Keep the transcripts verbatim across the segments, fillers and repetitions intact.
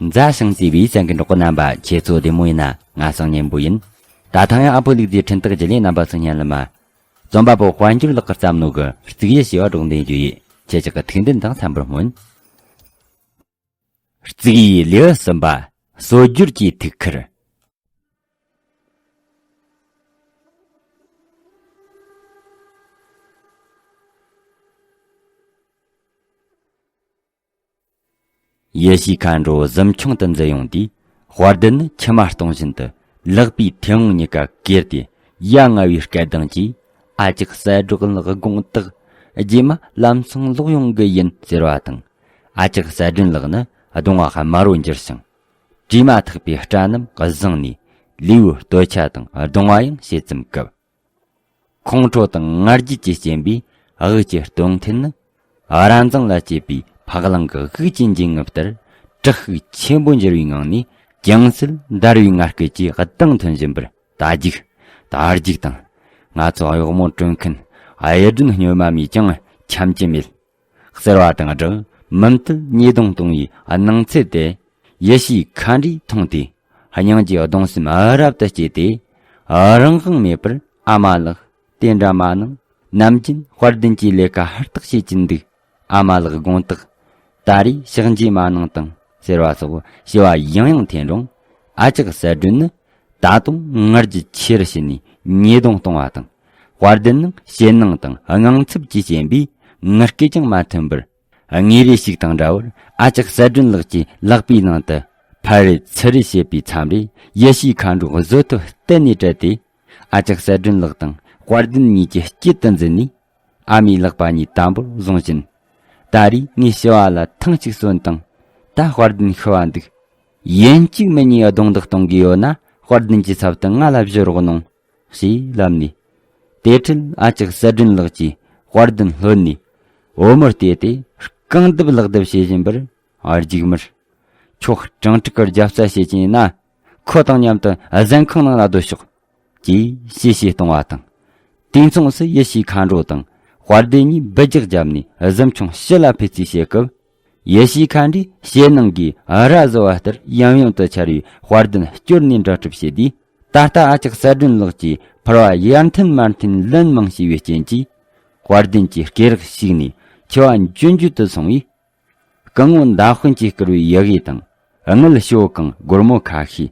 མཛའ་ཞིང་བརྩེ་བའི་གསན་མཁན་གྲོགས་པོ་རྣམ་པ། ཁྱེད་ཚོ་བདེ་མོ་ཡིན་ན། ང་སང་ཉན་པོ་ཡིན། ད་ཐེངས་ཡང་ཨ་ཕོ་ལུག་རྫིའི་འཕྲིན་སྟེགས་བརྒྱུད་ལས་རྣམ་པ་ཚོ་སྙན་ལ་མ། རྩོམ་པ་པོ་དཔལ་འབྱོར་ལགས་ཀྱིས་བརྩམས་ནོ་གི་རྩིག་ཡི་ཞེས་པ་སྒྲོག་འདོན་རྒྱུ་ཡིན། ཁྱེད་ཅག་གི་ཐུགས་འདུན་དང་འཚམས་པར་སྨོན། རྩིག་ཡི་ལེའུ་གསུམ་པ། སྲོལ་རྒྱུན་གྱི་ཐུགས་ཁུར། ཡེ་ཤུའི་མཁའ་འགྲོ་གཟིམ་ཆུང་དུ་འཛུལ་ཡོང་དུས། དཔལ་ལྡན་ནི་མཆི་མ་གཏོང་བཞིན་དུ་ལག་པའི་མཐེ་བོང་གཉིས་ཀ་གྱེར་ཏེ། ཡ་ང་བའི་སྐད་གདངས་ཀྱིས། ཨ་ཅག་གསལ་སྒྲོག་ལགས་དགོངས་དག། རྗེས་མ་ལམ་སང་ལོག་ཡོང་གི་ཡིན་ཟེར་བ་དང་། ཨ་ཅག་གསལ་སྒྲོན་ལགས་ནི་གདོང་བ་དམར་རོ་འགྱུར་ཞིང་། དྲི་མ་ཐག་པའི་སྐྲ་རྣམས་གཟེངས་ནས། ལུས་པོའི་སྟོད་ཆ་དང་གདོང་བ་ཡང་ཕྱེད་ཙམ་གབ། ཁོང་ཁྲོ་དང་ང་རྒྱལ་གྱི་རྐྱེན་པས་དབུགས་ཀྱི་སྟོད་མཐིལ་ནི། རྭ་མཛངས་ལ་སྐྱེས་པའི་ཕག་གླང་གི་དབུགས་ཀྱི་འཇིང་ངུ་ལྟར། དྲག་ཤུགས་ཆེན་པོ་འགྱུར་བའི་ངང་ནས། ཅུང་ཟད་འདར་བའི་ངར་སྐད་ཀྱིས་གདངས་ཐོན་བཞིན་པར། ད་རྒྱུག་ད་རྒྱུག་དང་། ང་ཚོ་གཡོག་མོ་དཀྲུག་མཁན་གཡུ་སྒྲོན་སྨྱོན་མ་མིས་ཀྱང་འཁྱམ་གྱི་མེད། ཟེར་བ་དང་སྦྲགས། མུ་མཐུད་ཉེས་རྡུང་གཏོང་བའི་སྣང་ཚུལ་དེ། ཡེ་ཤུའི་མཁའ་འགྲོས་མཐོང་སྟེ། སྙིང་རྗེའི་གདུང་སེམས་རབ་ཏུ་སྐྱེས་ཏེ། རང་དབང་མེད་པར། ཨ་མ་ལགས། དེ་འདྲ་མ་གནང་། ནམ་རྒྱུན་དཔལ་ལྡན་གྱིས་ལས་ཀ་ཧུར་ཐག་བྱེད་ཀྱིན་འདུག་ཨ་མ་ལགས་དགོངས་དག་ད་རེས་ཕྱག་འགྱེད་མ་གནང་དང་། ཟེར་བ་སོགས་ཞུ་བ་ཡང་ཡང་འཐེན་རུང་། ཨ་ཅག་གསལ་སྒྲོན་ནི། ད་དུང་ང་རྒྱལ་ཆེ་རུ་ཕྱིན་ནས་ཉེས་རྡུང་གཏོང་བ་དང་། དཔལ་ལྡན་ནི་ཞེད་སྣང་དང་དངངས་འཚབ་ཀྱི་རྐྱེན་པས། ངུ་སྐད་ཀྱང་མ་ཐོན་པར། ངོས་རེ་ཞིག་དང་འདྲ་བར། ཨ་ཅག་གསལ་སྒྲོན་ལགས་ཀྱི་ལག་པའི་ནང་དུ་ཕར་རེ་ཚུར་རེ་བྱེད་པའི་མཚམས་རེ། ཡེ་ཤུའི་མཁའ་འགྲོ་བཟོད་ཐུབ་གཏན་ནས་བྲལ་ཏེ། ཨ་ཅག་གསལ་སྒྲོན་ལགས་དང་དཔལ་ལྡན་གཉིས་ཀྱི་དཀྱིལ་དུ་འཛུལ་ནས། ཨ་མའི་ལག་པ་གཉིས་དམ་པོར་བཟུང་བཞིན། ད་རེས་ངས་ཞུ་བ་ལ་ཐེངས་གཅིག་གསན་དང་། ད་དཔལ་ལྡན་ཤི་བ་འདུག་ཡིན་གཅིག་མིན་གཉིས་རྡུང་རྡེག་གཏོང་གི་ཡོད་ན། དཔལ་ལྡན་གྱི་ཚབ་ཏུ་ང་ལ་བཞུ་རོགས་གནང་། ཞེས་ལབ་ནས། དེ་འཕྲལ་ཨ་ཅག་གསལ་སྒྲོན་ལགས་ཀྱིས་དཔལ་ལྡན་ལྷོད་ནས། འོ་མར་བལྟས་ཏེ་རྐང་རྡབ་ལག་རྡབ་བྱེད་བཞིན་པར། ཨ། རྒྱུག་མར། ཁྱོད་སྤྲང་ཕྲུག་གི་རྒྱབ་རྩ་བྱེད་ཀྱིན་ཡིན་ན། ཁོ་དང་མཉམ་དུ་གཟན་ཁང་ནང་ལ་སྡོད་ཤོག་ཅེས་གཤེ་གཤེ་གཏོང་བ་དང་། དུས་མཚུངས་སུ་ཡེ་ཤུའི་མཁའ་འགྲོ་དང་དཔལ་ལྡན་གཉིས་འབུད་རྒྱག་བརྒྱབ་ནས་གཟིམ་ཆུང་ཕྱི་ལ་ཕུད་རྩིས་བྱེད་སྐབས། ཡེ་ཤུའི་མཁའ་འགྲོས་ཞེད་སྣང་གིས་རྭ་བཟོ་བ་ལྟར་ཡང་ཡང་དུ་འཕྱར་བའི་དཔལ་ལྡན་སྐྱོར་ནས་འདྲ་གྲབས་བྱས་དུས། ད་ལྟ་ཨ་ཅག་གསལ་སྒྲོན་ལགས་ཀྱིས་ཕུར་བ་ཡར་འཐེན་མར་འཐེན་ལན་མང་བྱས་པའི་རྐྱེན་གྱིས། དཔལ་ལྡན་གྱི་སྐེ་རགས་ཞིག་ནས་འཆི་བ་འཇོན་འཇོན་དུ་སོང་བས། སྐུ་ངོ་མདའ་དཔོན་གྱིས་བསྐུར་བའི་ཡི་གེ་དང་། དངུལ་ཞོ་གང་སྒོར་མོ་ཁ་ཤས།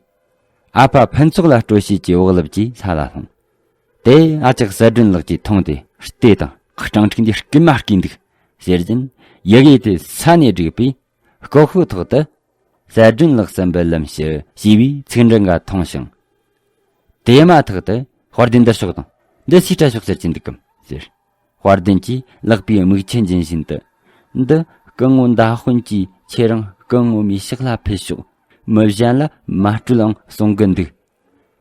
ཨ་ཕ་ཕུན་ཚོགས་ལ་སྤྲོད་བྱེད་ཀྱི་འོག་ལེབ་ཀྱིས་ས་ལ་ལྷུང་། དེ་ཨ་ཅག་གསལ་སྒྲོན་ལགས་ཀྱིས་མཐོང་སྟེ། ལྟོས་དང་། སྤྲང་ཕྲུག་འདི་རྐུན་མ་རྐུས་འདུག་ཟེར་བཞིན་ཡི་གེ་དེ་ས་ནས་བསྒྲིགས་པས། ལྐོག་ཤོད་ཐོག་ཏུ། གསལ་སྒྲོན་ལགས་སུ་འབུལ་ལམ་ཞུ། ཞེས་པའི་ཚིག་འབྲུ་འགའ་མཐོང་ཞིང་། དེ་མ་ཐག་ཏུ། དཔལ་ལྡན་འདིར་ཤོག་དང་། འདི་སུས་སྤྲད་ཤོག་ཟེར་གྱིན་འདུག་གམ་ཟེར། དཔལ་ལྡན་གྱིས་ལག་པའི་མིག་ཆུ་འབྱིན་བཞིན་དུ། འདི་སྐུ་ངོ་མདའ་དཔོན་གྱིས་ཁྱེད་རང་སྐུ་ངོ་མའི་ཕྱག་ལ་ཕུལ་ཤོག་མི་གཞན་ལ་མ་སྤྲོད་ཨང་གསུང་གི་འདུག་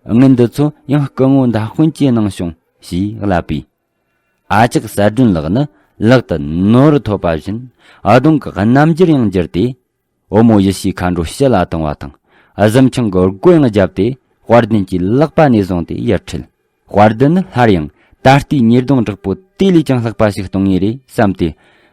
དངུལ་འདི་ཚོ་ཡང་སྐུ་ངོ་མདའ་དཔོན་གྱིས་གནང་བྱུང་། ཞེས་ལབ་པས། ཨ་ཅག་གསལ་སྒྲོན་ལགས་ནི་ལག་ཏུ་ནོར་ཐོབ་པ་བཞིན་གདོང་གི་རྣམ་འགྱུར་ཡང་འགྱུར་ཏེ། བུ་མོ་ཡེ་ཤུའི་མཁའ་འགྲོ་ཕྱི་ལ་བཏང་བ་དང་། གཟིམ་ཆུང་གི་སྒོ་ཡང་བརྒྱབ་སྟེ། དཔལ་ལྡན་གྱི་ལག་པ་ནས་བཟུང་སྟེ་ཡར་ཁྲིད། དཔལ་ལྡན་ནི་སླར་ཡང་ད་ལྟའི་ཉེས་རྡུང་དྲག་པོ་དེ་ལས་ཀྱང་ལྷག་པ་ཞིག་གཏོང་ངེས་རེད་བསམ་སྟེ།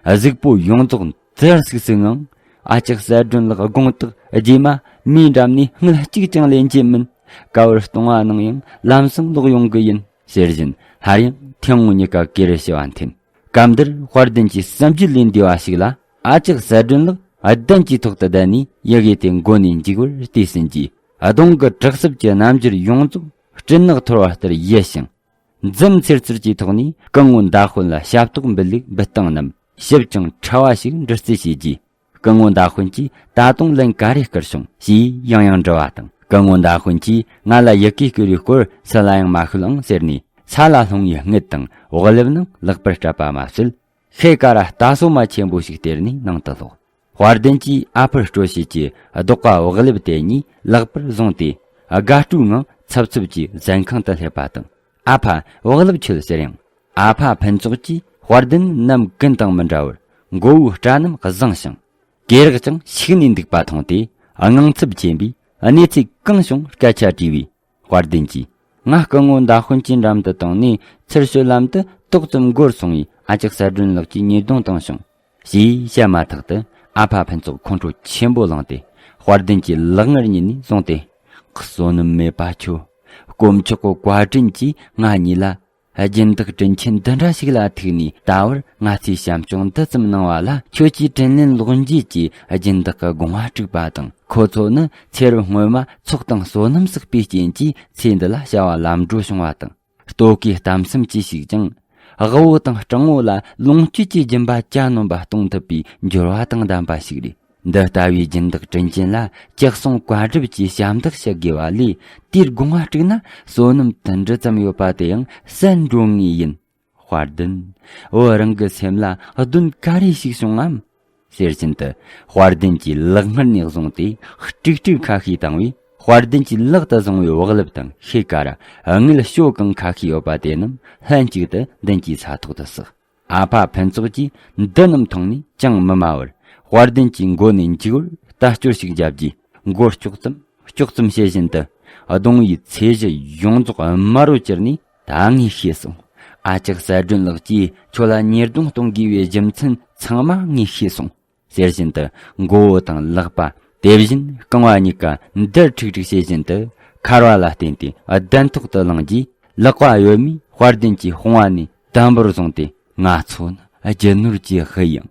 གཟུགས་པོ་ཡོངས་རྫོགས་འཛེར་སིག་སིག་ངང་། ཨ་ཅག་གསལ་སྒྲོན་ལགས་དགོངས་དག་རྗེས་མ་མིའི་འགྲམ་ནས་རྔུལ་གཅིག་ཀྱང་ལེན་གྱི་མིན། ག་བར་གཏོང་བ་ནང་ཡང་ལམ་སང་ལོག་ཡོང་གི་ཡིན། ཟེར་བཞིན་སླར་ཡང་མཐེ་བོང་གཉིས་ཀ་གེ་རུ་ཞུ་བ་འཐེན། སྐབས་འདིར་དཔལ་ལྡན་གྱི་བསམ་རྒྱུད་ལས་འདས་པ་ཞིག་ལ། ཨ་ཅག་གསལ་སྒྲོན་ལགས་གདན་གྱི་ཐོག་ཏུ་བསྡད་ནས་ཡི་གེ་དེ་མགོ་ནས་མཇུག་བར་བལྟས་ཟིན་གྱིས། གདོང་གི་དྲག་རྩུབ་ཀྱི་རྣམ་འགྱུར་ཡོངས་རྫོགས་སྤྲིན་ནག་འཐོར་བ་ལྟར་ཡལ་ཞིང་། འཛུམ་ཚེར་ཚེར་གྱི་ཐོག་ནས་སྐུ་ངོ་མདའ་དཔོན་ལ་ཞབས་ཏོག་འབུལ་ལུགས་འབུལ་སྟངས་རྣམས་ཞིབ་ཅིང་ཕྲ་བ་ཞིག་འདྲི་རྩད་བྱས་རྗེས། སྐུ་ངོ་མདའ་དཔོན་གྱིས་ད་དུང་ལན་ག་རེ་བསྐུར་བྱུང་ཞེས་ཡང་ཡང་འདྲི་བ་དང་། སྐུ་ངོ་མདའ་དཔོན་གྱིས་ང་ལ་ཡི་གེ་བསྐུར་བའི་སྐོར་སུ་ལ་ཡང་མ་ཤོད་ཨང་ཟེར་ནས། ས་ལ་ལྷུང་བའི་རྔུལ་དང་འོག་ལེབ་རྣམས་ལག་པར་སྤྲད་པ་མ་ཟད། ཤེལ་ཀ་ར་རྟ་སོ་མ་ཆེན་པོ་ཞིག་སྟེར་ནས་ནང་དུ་ལོག་དཔལ་ལྡན་གྱིས་ཨ་ཕར་སྤྲོད་བྱེད་ཀྱི་རྡོག་ཀ་འོག་ལེབ་དེ་གཉིས་ལག་པར་བཟུང་སྟེ། དགའ་སྤྲོའི་ངང་འཚབ་འཚུབ་ཀྱིས་གཟན་ཁང་དུ་སླེབས་པ་དང་། ཨ་ཕ་འོག་ལེབ་ཁྱོད་ཟེར་ཡང་། ཨ་ཕ་ཕུན་ཚོགས་ཀྱིས་དཔལ་ལྡན་ནམ་ཀུན་དང་མི་འདྲ་བར་མགོ་བོའི་སྐྲ་རྣམས་གཟེངས་ཤིང་། སྐེ་རགས་ཀྱང་ཞིག་ནས་འདུག་པ་མཐོང་སྟེ། དངངས་འཚབ་ཆེན་པོས་གནས་ཚུལ་གང་བྱུང་སྐད་ཆ་དྲིས་པས། དཔལ་ལྡན་གྱིས། ང་སྐུ་ངོ་མདའ་དཔོན་གྱི་འགྲམ་དུ་བཏང་ནས་ཚུར་ཤོད་ལམ་དུ་ཏོག་ཙམ་འགོར་སོང་བས། ཨ་ཅག་གསལ་སྒྲོན་ལགས་ཀྱིས་ཉེས་རྡུང་བཏང་བྱུང་། ཞེས་བཤད་མ་ཐག་ཏུ། ཨ་ཕ་ཕུན་ཚོགས་ཁོང་ཁྲོ་ཆེན་པོ་ལངས་ཏེ། དཔལ་ལྡན་གྱི་ལག་ངར་ཉིད་ནས་བཟུང་སྟེ། བསོད་ནམས་མེད་པ་ཁྱོད། དཀོན་མཆོག་གི་བཀའ་དྲིན་གྱིས་ང་གཉིས་ལ་སྦྱིན་བདག་དྲིན་ཆེན་འདི་འདྲ་ཞིག་ལ་ཐུག་ནས། ད་བར་ང་ཚོས་བྱམས་སྐྱོང་འདི་ཙམ་གནང་བ་ལ། ཁྱོད་ཀྱིས་དྲིན་ལན་ལོག་འཇལ་གྱིས་སྦྱིན་བདག་གི་དགོངས་པ་དཀྲུགས་པ་དང་། ཁོ་ཚོ་ནི་ཚེ་རབས་སྔོན་མ་ཚོགས་དང་བསོད་ནམས་བསགས་པའི་རྐྱེན་གྱིས་ཚེ་འདི་ལ་བྱ་བ་ལམ་འགྲོ་བྱུང་བ་དང་། ལྟོ་གོས་གཏམ་གསུམ་གྱིས་ཕྱུག་ཅིང་། དབུལ་བོ་དང་སྤྲང་བོ་ལ་ལོངས་སྤྱོད་ཀྱི་སྦྱིན་པ་གྱ་ནོམ་པ་གཏོང་ཐུབ་པའི་འབྱོར་བ་དང་ལྡན་པ་ཞིག་རེད། འདི་ལྟ་བུའི་སྦྱིན་བདག་དྲིན་ཅན་ལ་ཅི་གསུང་བཀའ་སྒྲུབ་ཀྱིས་ཞབས་འདེགས་ཞུ་དགོས་པ་ལས། དེའི་དགོངས་པ་དཀྲུགས་ན་བསོད་ནམས་དུད་འགྲོ་ཙམ་ཡོད་པ་དེ་ཡང་བསད་འགྲོ་ངེས་ཡིན། དཔལ་ལྡན། བུ་རང་གི་སེམས་ལ་གདོན་ག་རེ་ཞིག་བྱུང་ངམ། ཟེར་བཞིན་དུ་དཔལ་ལྡན་གྱི་ལག་ངར་ནས་བཟུང་སྟེ་དཀྲུག་དཀྲུག་ཁ་ཤས་བཏང་བས། དཔལ་ལྡན་གྱིས་ལག་ཏུ་བཟུང་བའི་བག་ལེབ་དང་ཤེལ་དཀར། དངུལ་ཤོག་གང་ཁ་ཤས་ཡོད་པ་དེ་རྣམས་ལྷན་ཅིག་ཏུ་མདུན་གྱི་ས་ཐོག་ཏུ་བསགས། ཨ་ཕ་ཕུན་ཚོགས་ཀྱིས་འདི་རྣམས་མཐོང་ནས་ཅང་མི་སྨྲ་བར། དཔལ་ལྡན་གྱི་མགོ་ནས་མཇུག་བར་ལྟ་སྐྱོར་ཞིག་བརྒྱབ་རྗེས། མགོ་ལྕོག་ཙམ་ལྕོག་ཙམ་བྱེད་བཞིན་དུ། གདོང་བའི་ཚད་གཞི་ཡོངས་རྫོགས་དམར་རོ་གྱུར་ནས། ད་ངས་ཤེས་སོང་། ཨ་ཅག་གསལ་སྒྲོན་ལགས་ཀྱིས་ཁྱོད་ལ་ཉེས་རྡུང་གཏོང་དགོས་པའི་རྒྱུ་མཚན་ཚང་མ་ངས་ཤེས་སོང་། ཟེར་བཞིན་དུ་མགོ་བོ་དང་ལག་པ། དེ་བཞིན་རྐང་བ་གཉིས་ཀ་འདར་ཁྲིག་ཁྲིག་བྱེད་བཞིན་དུ། ཁ་ར་བ་ལ་བརྟེན་ཏེ་གདན་ཐོག་ཏུ་ལངས་རྗེས། ལག་པ་གཡོན་མས་དཔལ་ལྡན་གྱི་དཔུང་བ་ནས་དམ་པོར་བཟུང་སྟེ། ང་ཚོ་ནི་རྒྱུ་ནོར་གྱི་དཔེ་ཡང་།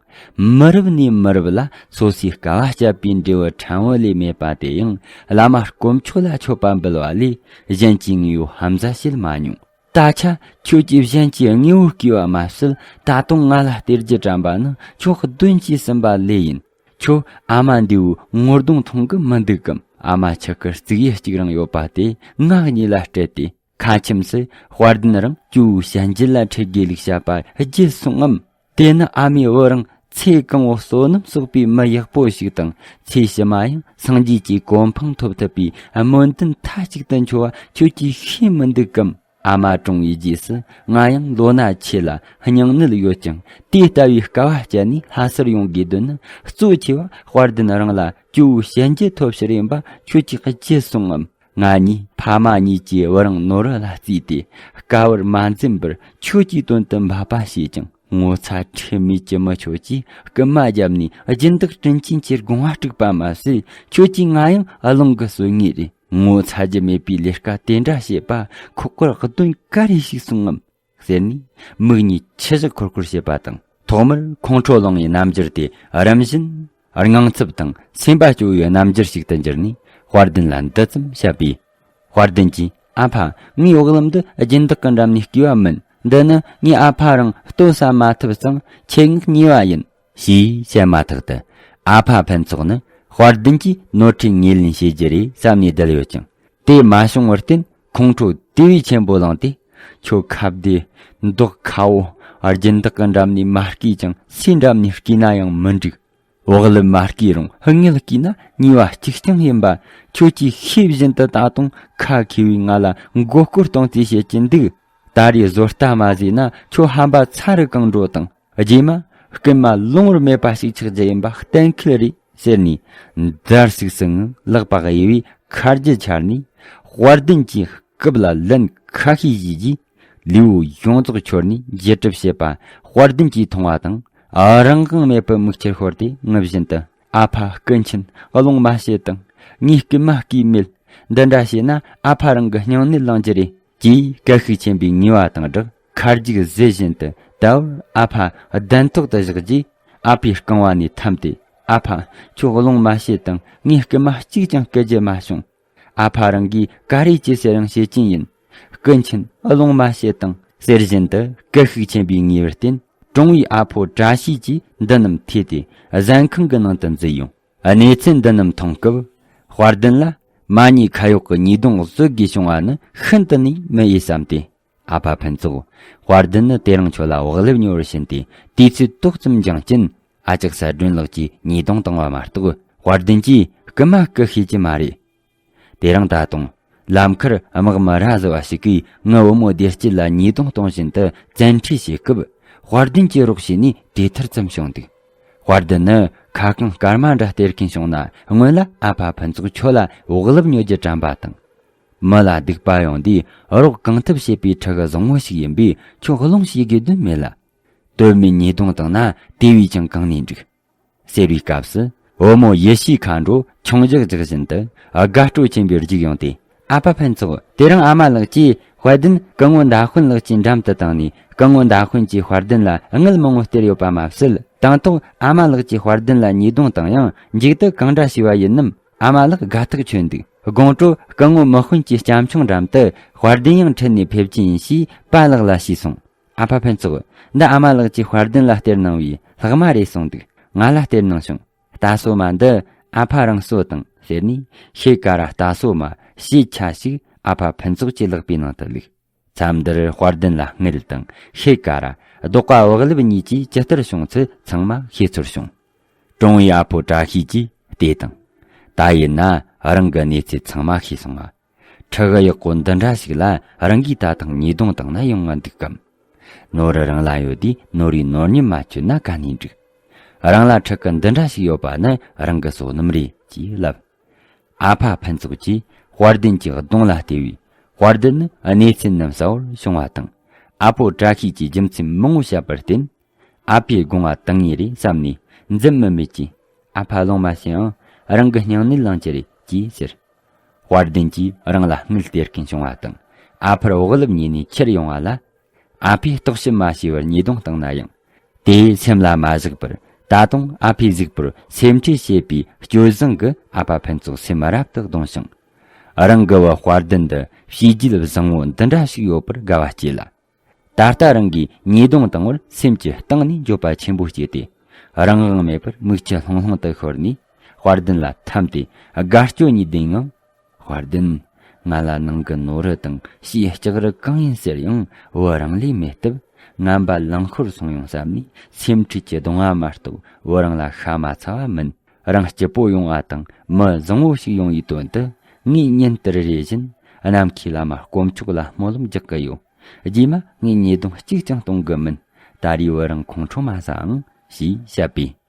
མི་རབས་ནས་མི་རབས་ལ་སོ་སོའི་དཀའ་བ་སྤྱད་པའི་འབྲས་བུ་ཕྲན་བུ་ལས་མེད་པ་དེ་ཡང་། བླ་མ་དཀོན་མཆོག་ལ་མཆོད་པ་འབུལ་བ་ལས་གཞན་གྱི་དངོས་པོ་ཧམ་ཟ་བྱེད་མ་མྱོང་། ད་ཆ་ཁྱོད་ཀྱིས་གཞན་གྱི་དངོས་པོ་བརྐུས་པ་མ་ཟད། ད་དུང་ང་ལ་སྟེར་རྒྱུ་དྲན་པ་ནི་ཁྱོད་གདོན་གྱིས་ཟིན་པ་ལོས་ཡིན། ཁྱོད་ཨ་མ་འདི་བོའི་ངོ་གདོང་མཐོང་གི་མི་འདུག་གམ། ཨ་མ་ཆུ་ཁར་རྩིག་ཡུལ་གཅིག་རང་ཡོད་པ་དེ་ང་གཉིས་ལ་སྤྲད་དེ། ཁ་ཁྱིམ་སུ་དཔལ་ལྡན་རང་ཇོ་བོའི་ཞལ་འགྱེད་ལ་ཁྲིད་དགོས་ལུགས་བཤད་པ་བརྗེད་སོང་ངམ། དེ་ནི་ཨ་མའི་བུ་རང་ཚེ་གང་བོ་བསོད་ནམས་གསོག་པའི་མི་ཡག་པོ་ཞིག་དང་། ཚེ་ཕྱི་མ་ཡང་སངས་རྒྱས་ཀྱི་གོ་འཕང་ཐོབ་ཐུབ་པའི་སྨོན་འདུན་མཐའ་གཅིག་ཏུ་འཆོལ་བ་ཁྱོད་ཀྱིས་ཤེས་མི་འདུག་གམ། ཨ་མ་གྲོངས་པའི་རྗེས་སུ་ང་ཡང་ལོ་ན་ཆེ་ལ་སྙིང་ནད་ཡོད་ཀྱང་། དེ་ལྟ་བུའི་དཀའ་བ་སྤྱད་ནས་ལྷ་སར་ཡོང་དགོས་དོན་ནི། གཙོ་ཆེ་བ་དཔལ་ལྡན་རང་ལ་ཇོ་བོའི་ཞལ་འགྱེད་ཐོབ་ཕྱིར་ཡིན་པ་ཁྱོད་ཀྱིས་བརྗེད་སོང་ངམ། ང་གཉིས་ཕ་མ་གཉིས་ཀྱི་བུ་རང་ནོར་བུ་ལ་བརྩིས་ཏེ། དཀའ་བར་མ་འཛེམས་པར་ཁྱོད་ཀྱི་དོན་དུ་འབད་པ་བྱས་ཀྱང་། ངོ་ཚ་ཁྲེལ་མེད་ཀྱི་མི་ཁྱོད་ཀྱིས་རྐུན་མ་བརྒྱབ་ནས་སྦྱིན་བདག་དྲིན་ཅན་གྱི་དགོངས་པ་དཀྲུགས་པ་མ་ཟད། ཁྱོད་ཀྱིས་ང་ཡང་རླུང་གིས་གསོད་ངེས་རེད། ངོ་ཚ་རྒྱུ་མེད་པའི་ལས་ཀ་དེ་འདྲ་བྱེད་པ་ཁོག་པར་གདོན་ག་རེ་ཞིག་སོང་ངམ། ཟེར་ནས་མིག་གཉིས་ཆུ་བཞི་འཁོར་འཁོར་བྱེད་པ་དང་། ཐོག་མར་ཁོང་ཁྲོ་ལངས་པའི་རྣམ་འགྱུར་དེ་རིམ་བཞིན་དངངས་འཚབ་དང་སེམས་པ་སྐྱོ་བའི་རྣམ་འགྱུར་ཞིག་ཏུ་འགྱུར་ནས། དཔལ་ལྡན་ལ་འདི་ཙམ་བཤད་པས། དཔལ་ལྡན་གྱིས། ཨ་ཕ། ངའི་འོག་ལམ་འདི་སྦྱིན་བདག་གི་འགྲམ་ནས་བརྐུས་པ་མིན། འདི་ནི་ངའི་ཨ་ཕ་རང་ལྟོ་ཟ་མ་ཐུབ་ཙང་ཆེད་མངགས་ཉོས་པ་ཡིན། ཞེས་བཤད་མ་ཐག་ཏུ། ཨ་ཕ་ཕུན་ཚོགས་ནི་དཔལ་ལྡན་གྱིས་ནོར་འཁྲུལ་ངོས་ལེན་བྱེད་རྒྱུ་རེད་བསམ་ནས་བསྡད་ཡོད་ཀྱང་། དེ་མ་བྱུང་བར་བརྟེན་ཁོང་ཁྲོ་དེ་བས་ཆེན་པོ་ལངས་ཏེ། ཁྱོད་ཁ་བདེ་མདོག་ཁ་བོ། སྦྱིན་བདག་གི་འགྲམ་ནས་མ་བརྐུས་ཀྱང་སུའི་འགྲམ་ནས་བརྐུས་ན་ཡང་མི་འགྲིག། འོག་ལུ་མ་བརྐུས་རུང་དངུལ་བརྐུས་ན་ཉེས་པ་གཅིག་རྐྱང་ཡིན་པ་ཁྱོད་ཀྱིས་ཤེས་བཞིན་དུ། ད་དུང་ཁ་མཁས་པའི་ང་ལ་མགོ་སྐོར་གཏོང་རྩིས་བྱེད་ཀྱིན་འདུག། ད་རེས་བཟོ་ལྟ་མ་བཟོས་ན་ཁྱོད་ཧམ་པ་ཚ་རུ་གང་འགྲོ་དང་། རྗེས་མ་རྐུན་མ་ལོང་བར་མེད་པ་ཞིག་ཆགས་རྒྱུ་ཡིན་པ་གཏན་འཁེལ་རེད། ཟེར་ནས་འདར་སིག་སིག་ངང་ལག་པ་གཡས་པས་ཁ་རྒྱུ་འཕྱར་ནས། དཔལ་ལྡན་གྱི་རྐུབ་ལ་ལན་ཁ་ཤས་བཞེས་རྗེས། ལུས་པོ་ཡོངས་རྫོགས་འཁྱོར་ནས་འཇལ་གྲབས་བྱེད་པ་དཔལ་ལྡན་གྱིས་མཐོང་བ་དང་། རང་དབང་མེད་པར་མིག་ཆུ་ཤོར་ཏེ་ངུ་བཞིན་དུ། ཨ་ཕ་སྐུ་མཁྱེན། རླུང་མ་བྱེད་དང་། ངས་རྐུན་མ་བརྐུས་མེད། འདི་འདྲ་བྱས་ན་ཨ་ཕ་རང་གི་སྙིང་ནད་ལངས་རྒྱུ་རེད། ཅེས་སྐད་ཤུགས་ཆེན་པོས་ངུས་པ་དང་སྦྲགས། ཁ་རྒྱུག་བཟེད་བཞིན་དུ་ད་བར་ཨ་ཕ་གདན་ཐོག་ཏུ་བཞག་རྗེས། ཨ་ཕའི་རྐང་བ་ནས་འཐམས་ཏེ། ཨ་ཕ། ཁྱོད་རླུང་མ་བྱེད་དང་། ངས་རྐུན་མ་གཅིག་ཀྱང་རྐུ་རྒྱུ་མ་བྱུང་། ཨ་ཕ་རང་གིས་ག་རེ་བྱེད་ཟེར་ཡང་བྱེད་ཀྱིན་ཡིན། སྐུ་མཁྱེན། རླུང་མ་བྱེད་དང་། ཟེར་བཞིན་དུ་སྐད་ཤུགས་ཆེན་པོས་ངུས་པར་བརྟེན། གྲོང་བའི་ཨ་ཕོ་བཀྲ་ཤིས་ཀྱིས་འདི་རྣམས་ཐོས་ཏེ་གཟན་ཁང་གི་ནང་དུ་འཛུལ་ཡོང་། གནས་ཚུལ་འདི་རྣམས་མཐོང་སྐབས། དཔལ་ལྡན་ལ་མ་ཉེས་ཁ་གཡོག་གི་ཉེས་རྡུང་བཟོད་དགོས་བྱུང་བ་ནི་ཤིན་ཏུ་ནས་མི་འོས་བསམ་སྟེ། ཨ་ཕ་ཕུན་ཚོགས། དཔལ་ལྡན་ནི་དེ་རིང་ཁྱོད་ལ་བག་ལེབ་ཉོ་བར་ཕྱིན་ཏེ། དུས་ཚོད་ཏོག་ཙམ་འགྱངས་རྐྱེན། ཨ་ཅག་གསལ་སྒྲོན་ལགས་ཀྱིས་ཉེས་རྡུང་བཏང་བ་མ་གཏོགས། དཔལ་ལྡན་གྱིས་རྐུན་མ་རྐུ་ཤེས་ཀྱི་མ་རེད། དེ་རིང་ད་དུང་ལམ་ཁར་དམག་མི་ར་བཟི་བ་ཞིག་གིས་ངའི་བུ་མོ་བདེ་སྐྱིད་ལ་ཉེས་རྡུང་གཏོང་བཞིན་དུ་བཙན་ཁྲིད་བྱེད་སྐབས། དཔལ་ལྡན་གྱིས་རོགས་བྱས་ནས་དེ་ཐར་ཙམ་བྱུང་འདུག། དཔལ་ལྡན་ནི་ཁ་རྐང་སྐར་མ་འདྲ་སྟེར་མཁན་བྱུང་ན། སྔོན་ལ་ཨ་ཕ་ཕུན་ཚོགས་ཁྱོད་ལ་བག་ལེབ་ཉོ་རྒྱུ་དྲན་པ་དང་། མི་ལ་སྡིག་པ་ཡོང་དུས་རོགས་གང་ཐུབ་བྱེད་པའི་ཕྲུ་གུ་བཟང་བོ་ཞིག་ཡིན་པས། ཁྱོད་སློང་བྱེད་དགོས་དོན་མེད་ལ། དོན་མེད་ཉེས་རྡུང་བཏང་ན་དེ་བས་ཀྱང་གང་ནས་འགྲིག། ཟེར་བའི་སྐབས་སུ། བུ་མོ་ཡེ་ཤེས་མཁའ་འགྲོ་ཆུང་ཞག་ཞག་བཞིན་དུ་དགའ་སྤྲོ་ཆེན་པོས་རྒྱུག་ཡོང་སྟེ། ཨ་ཕ་ཕུན་ཚོགས། དེ་རིང་ཨ་མ་ལགས་ཀྱིས་དཔལ་ལྡན་སྐུ་ངོ་མདའ་དཔོན་ལགས་ཀྱི་འགྲམ་དུ་བཏང་ནས། སྐུ་ངོ་མདའ་དཔོན་གྱིས་དཔལ་ལྡན་ལ་དངུལ་མང་བོ་སྟེར་ཡོད་པ་མ་ཟད། དང་ཐོག་ཨ་མ་ལགས་ཀྱིས་དཔལ་ལྡན་ལ་ཉེས་རྡུང་བཏང་ཡང་མཇུག་ཏུ་གང་འདྲ་བྱས་པ་ཡིན་ནམ། ཨ་མ་ལགས་དགའ་ཐག་ཆོད་འདུག་དགོང་དྲོ་སྐུ་ངོ་མི་དཔོན་གྱི་སྐྱབས་མཆོག་འགྲམ་དུ་དཔལ་ལྡན་ཡང་ཁྲིད་ནས་ཕེབས་ཀྱི་ཡིན་ཞེས་པཱ་ལགས་ལ་ཞུས་སོང་། ཨ་ཕ་ཕུན་ཚོགས། འདི་ཨ་མ་ལགས་ཀྱིས་དཔལ་ལྡན་ལ་སྟེར་གནང་བའི་ལྷག་མ་རེད་གསུངས་འདུག་ང་ལ་སྟེར་གནང་བྱུང་། རྟ་སོ་མ་འདི་ཨ་ཕ་རང་གསོ་དང་ཟེར་ནས། ཤེལ་ཀ་ར་རྟ་སོ་མ་ཕྱེད་ཆ་ཞིག་ཨ་ཕ་ཕུན་ཚོགས་ཀྱི་ལག་པའི་ནང་དུ་བླུགས། མཚམས་འདིར་དཔལ་ལྡན་ལ་དངུལ་དང་ཤེལ་ཀ་ར། རྡོག་ཀ་བག་ལེབ་གཉིས་ཀྱིས་ཇི་ལྟར་བྱུང་ཚུལ་ཚང་མ་ཤེས་ཚོར་བྱུང་། གྲོང་བའི་ཨ་ཕོ་བཀྲ་ཤིས་ཀྱིས་དེ་དང་། ད་ཡིན་ན་རང་གི་གནས་ཚུལ་ཚང་མ་ཤེས་སོང་ང་། ཕྲུ་གུ་ཡག་པོ་འདི་འདྲ་ཞིག་ལ་རང་གིས་ད་ཐེངས་ཉེས་རྡུང་བཏང་ན་ཡོང་ང་འདུག་གམ། ནོར་རང་ལ་ཡོད་དུས་ནོར་བུའི་ནོར་ཉམས་མ་བཅོས་ན་ག་ནས་འགྲིག། རང་ལ་ཕྲུ་གུ་འདི་འདྲ་ཞིག་ཡོད་པ་ནི་རང་གི་བསོད་ནམས་རེད་ཅེས་ལབ། ཨ་ཕ་ཕུན་ཚོགས་ཀྱིས་དཔལ་ལྡན་གྱི་གདོང་ལ་བལྟས་པས། དཔལ་ལྡན་ནི་གནས་ཚུལ་རྣམས་གསལ་བོར་བྱུང་བ་དང་། ཨ་ཕོ་བཀྲ་ཤིས་ཀྱིས་རྒྱུ་མཚན་མང་བོ་བཤད་པར་བརྟེན། ཨ་ཕའི་དགོངས་པ་དང་ངེས་རེད་བསམ་ནས། འཛེམ་མི་མེད་ཀྱིས། ཨ་ཕ་ལོང་མ་བྱེད་ཨང་། རང་གི་སྙིང་ནད་ལངས་ཀྱི་རེད་ཅེས་ཟེར། དཔལ་ལྡན་གྱིས་རང་ལ་དངུལ་སྟེར་མཁན་བྱུང་བ་དང་། ཨ་ཕར་བག་ལེབ་ཉོས་ནས་ཁྱེར་ཡོང་བ་ལ། ཨ་ཕས་རྟོག་ཞིབ་མ་བྱས་པར་ཉེས་རྡུང་བཏང་ན་ཡང་། དེས་སེམས་ལ་མ་བཞག་པར། ད་དུང་ཨ་ཕའི་གཟུགས་པོར་སེམས་ཁྲལ་བྱེད་པའི་སྤྱོད་བཟང་གིས་ཨ་ཕ་ཕུན་ཚོགས་སེམས་རབ་ཏུ་གདུང་ཞིང་། རང་གི་བུ་དཔལ་ལྡན་འདི་བྱས་རྗེས་བཟང་བོ་འདི་འདྲ་ཞིག་ཡོད་པར་དགའ་བ་སྐྱེས་ལ། ད་ལྟ་རང་གིས་ཉེས་རྡུང་བཏང་བར་སེམས་ཀྱི་གཏིང་ནས་འགྱོད་པ་ཆེན་པོ་སྐྱེས་ཏེ། རང་དབང་མེད་པར་མིག་ཆུ་ལྷུང་ལྷུང་དུ་ཤོར་ནས། དཔལ་ལྡན་ལ་འཐམས་ཏེ་དགའ་སྐྱོ་གཉིས་ལྡན་ངང་། དཔལ་ལྡན། ང་ལ་ནང་གི་ནོར་རུ་དང་ཕྱིའི་ལྕགས་རི་གང་ཡིན་ཟེར་ཡང་བུ་རང་ལས་མེད་སྟབས། ངན་པ་ལང་ཤོར་སོང་ཡོང་བསམ་ནས། སེམས་ཁྲལ་གྱི་གདུང་བ་མ་གཏོགས་བུ་རང་ལ་ཤ་མ་ཚ་བ་མིན། རང་སྐྱིད་པོ་ཡོང་བ་དང་མི་བཟང་བོ་ཞིག་ཡོང་བའི་དོན་དུ། ངས་ཉིན་ལྟར་རེ་བཞིན་ནམ་མཁའི་བླ་མ་དཀོན་མཆོག་ལ་སྨོན་ལམ་རྒྱག་གི་ཡོད། རྗེས་མ་ངས་ཉེས་རྡུང་གཅིག་ཀྱང་གཏོང་གི་མིན། ད་རེས་བུ་རང་ཁོང་ཁྲོ་མ་ཟ་ཨང་ཞེས་བཤད་པས།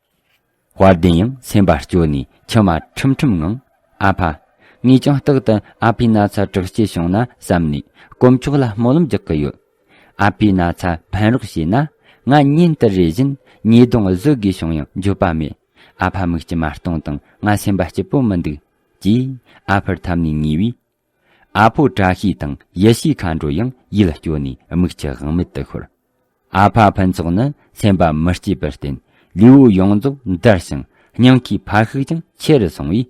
དཔལ་ལྡན་ཡང་སེམས་པ་སྐྱོ་ནས་མཆི་མ་ཁྲིམ་ཁྲིམ་ངང་། ཨ་ཕ། ངས་ཀྱང་རྟག་ཏུ་ཨ་ཕའི་ན་ཚ་དྲག་སྐྱེད་བྱུང་ན་བསམ་ནས་དཀོན་མཆོག་ལ་སྨོན་ལམ་རྒྱག་གི་ཡོད། ཨ་ཕའི་ན་ཚ་ཕན་རོགས་བྱས་ན། ང་ཉིན་ལྟར་རེ་བཞིན་ཉེས་རྡུང་བཟོད་དགོས་བྱུང་ཡང་འགྱོད་པ་མེད། ཨ་ཕ་མིག་ཆུ་མ་གཏོང་དང་ང་སེམས་པ་སྐྱིད་པོ་མི་འདུག་ཅེས་ཨ་ཕར་འཐམས་ནས་ཉེས་པས། ཨ་ཕོ་བཀྲ་ཤིས་དང་ཡེ་ཤེས་མཁའ་འགྲོ་ཡང་ཡིད་སྐྱོ་ནས་མིག་ཆུ་དབང་མེད་དུ་ཤོར། ཨ་ཕ་ཕུན་ཚོགས་ནི་སེམས་པ་མི་སྐྱིད་པར་བརྟེན། ལུས་པོ་ཡོངས་རྫོགས་འདར་ཞིང་སྙིང་ཁའི་ཕར་ཤུགས་ཀྱང་ཆེ་རུ་སོང་བས།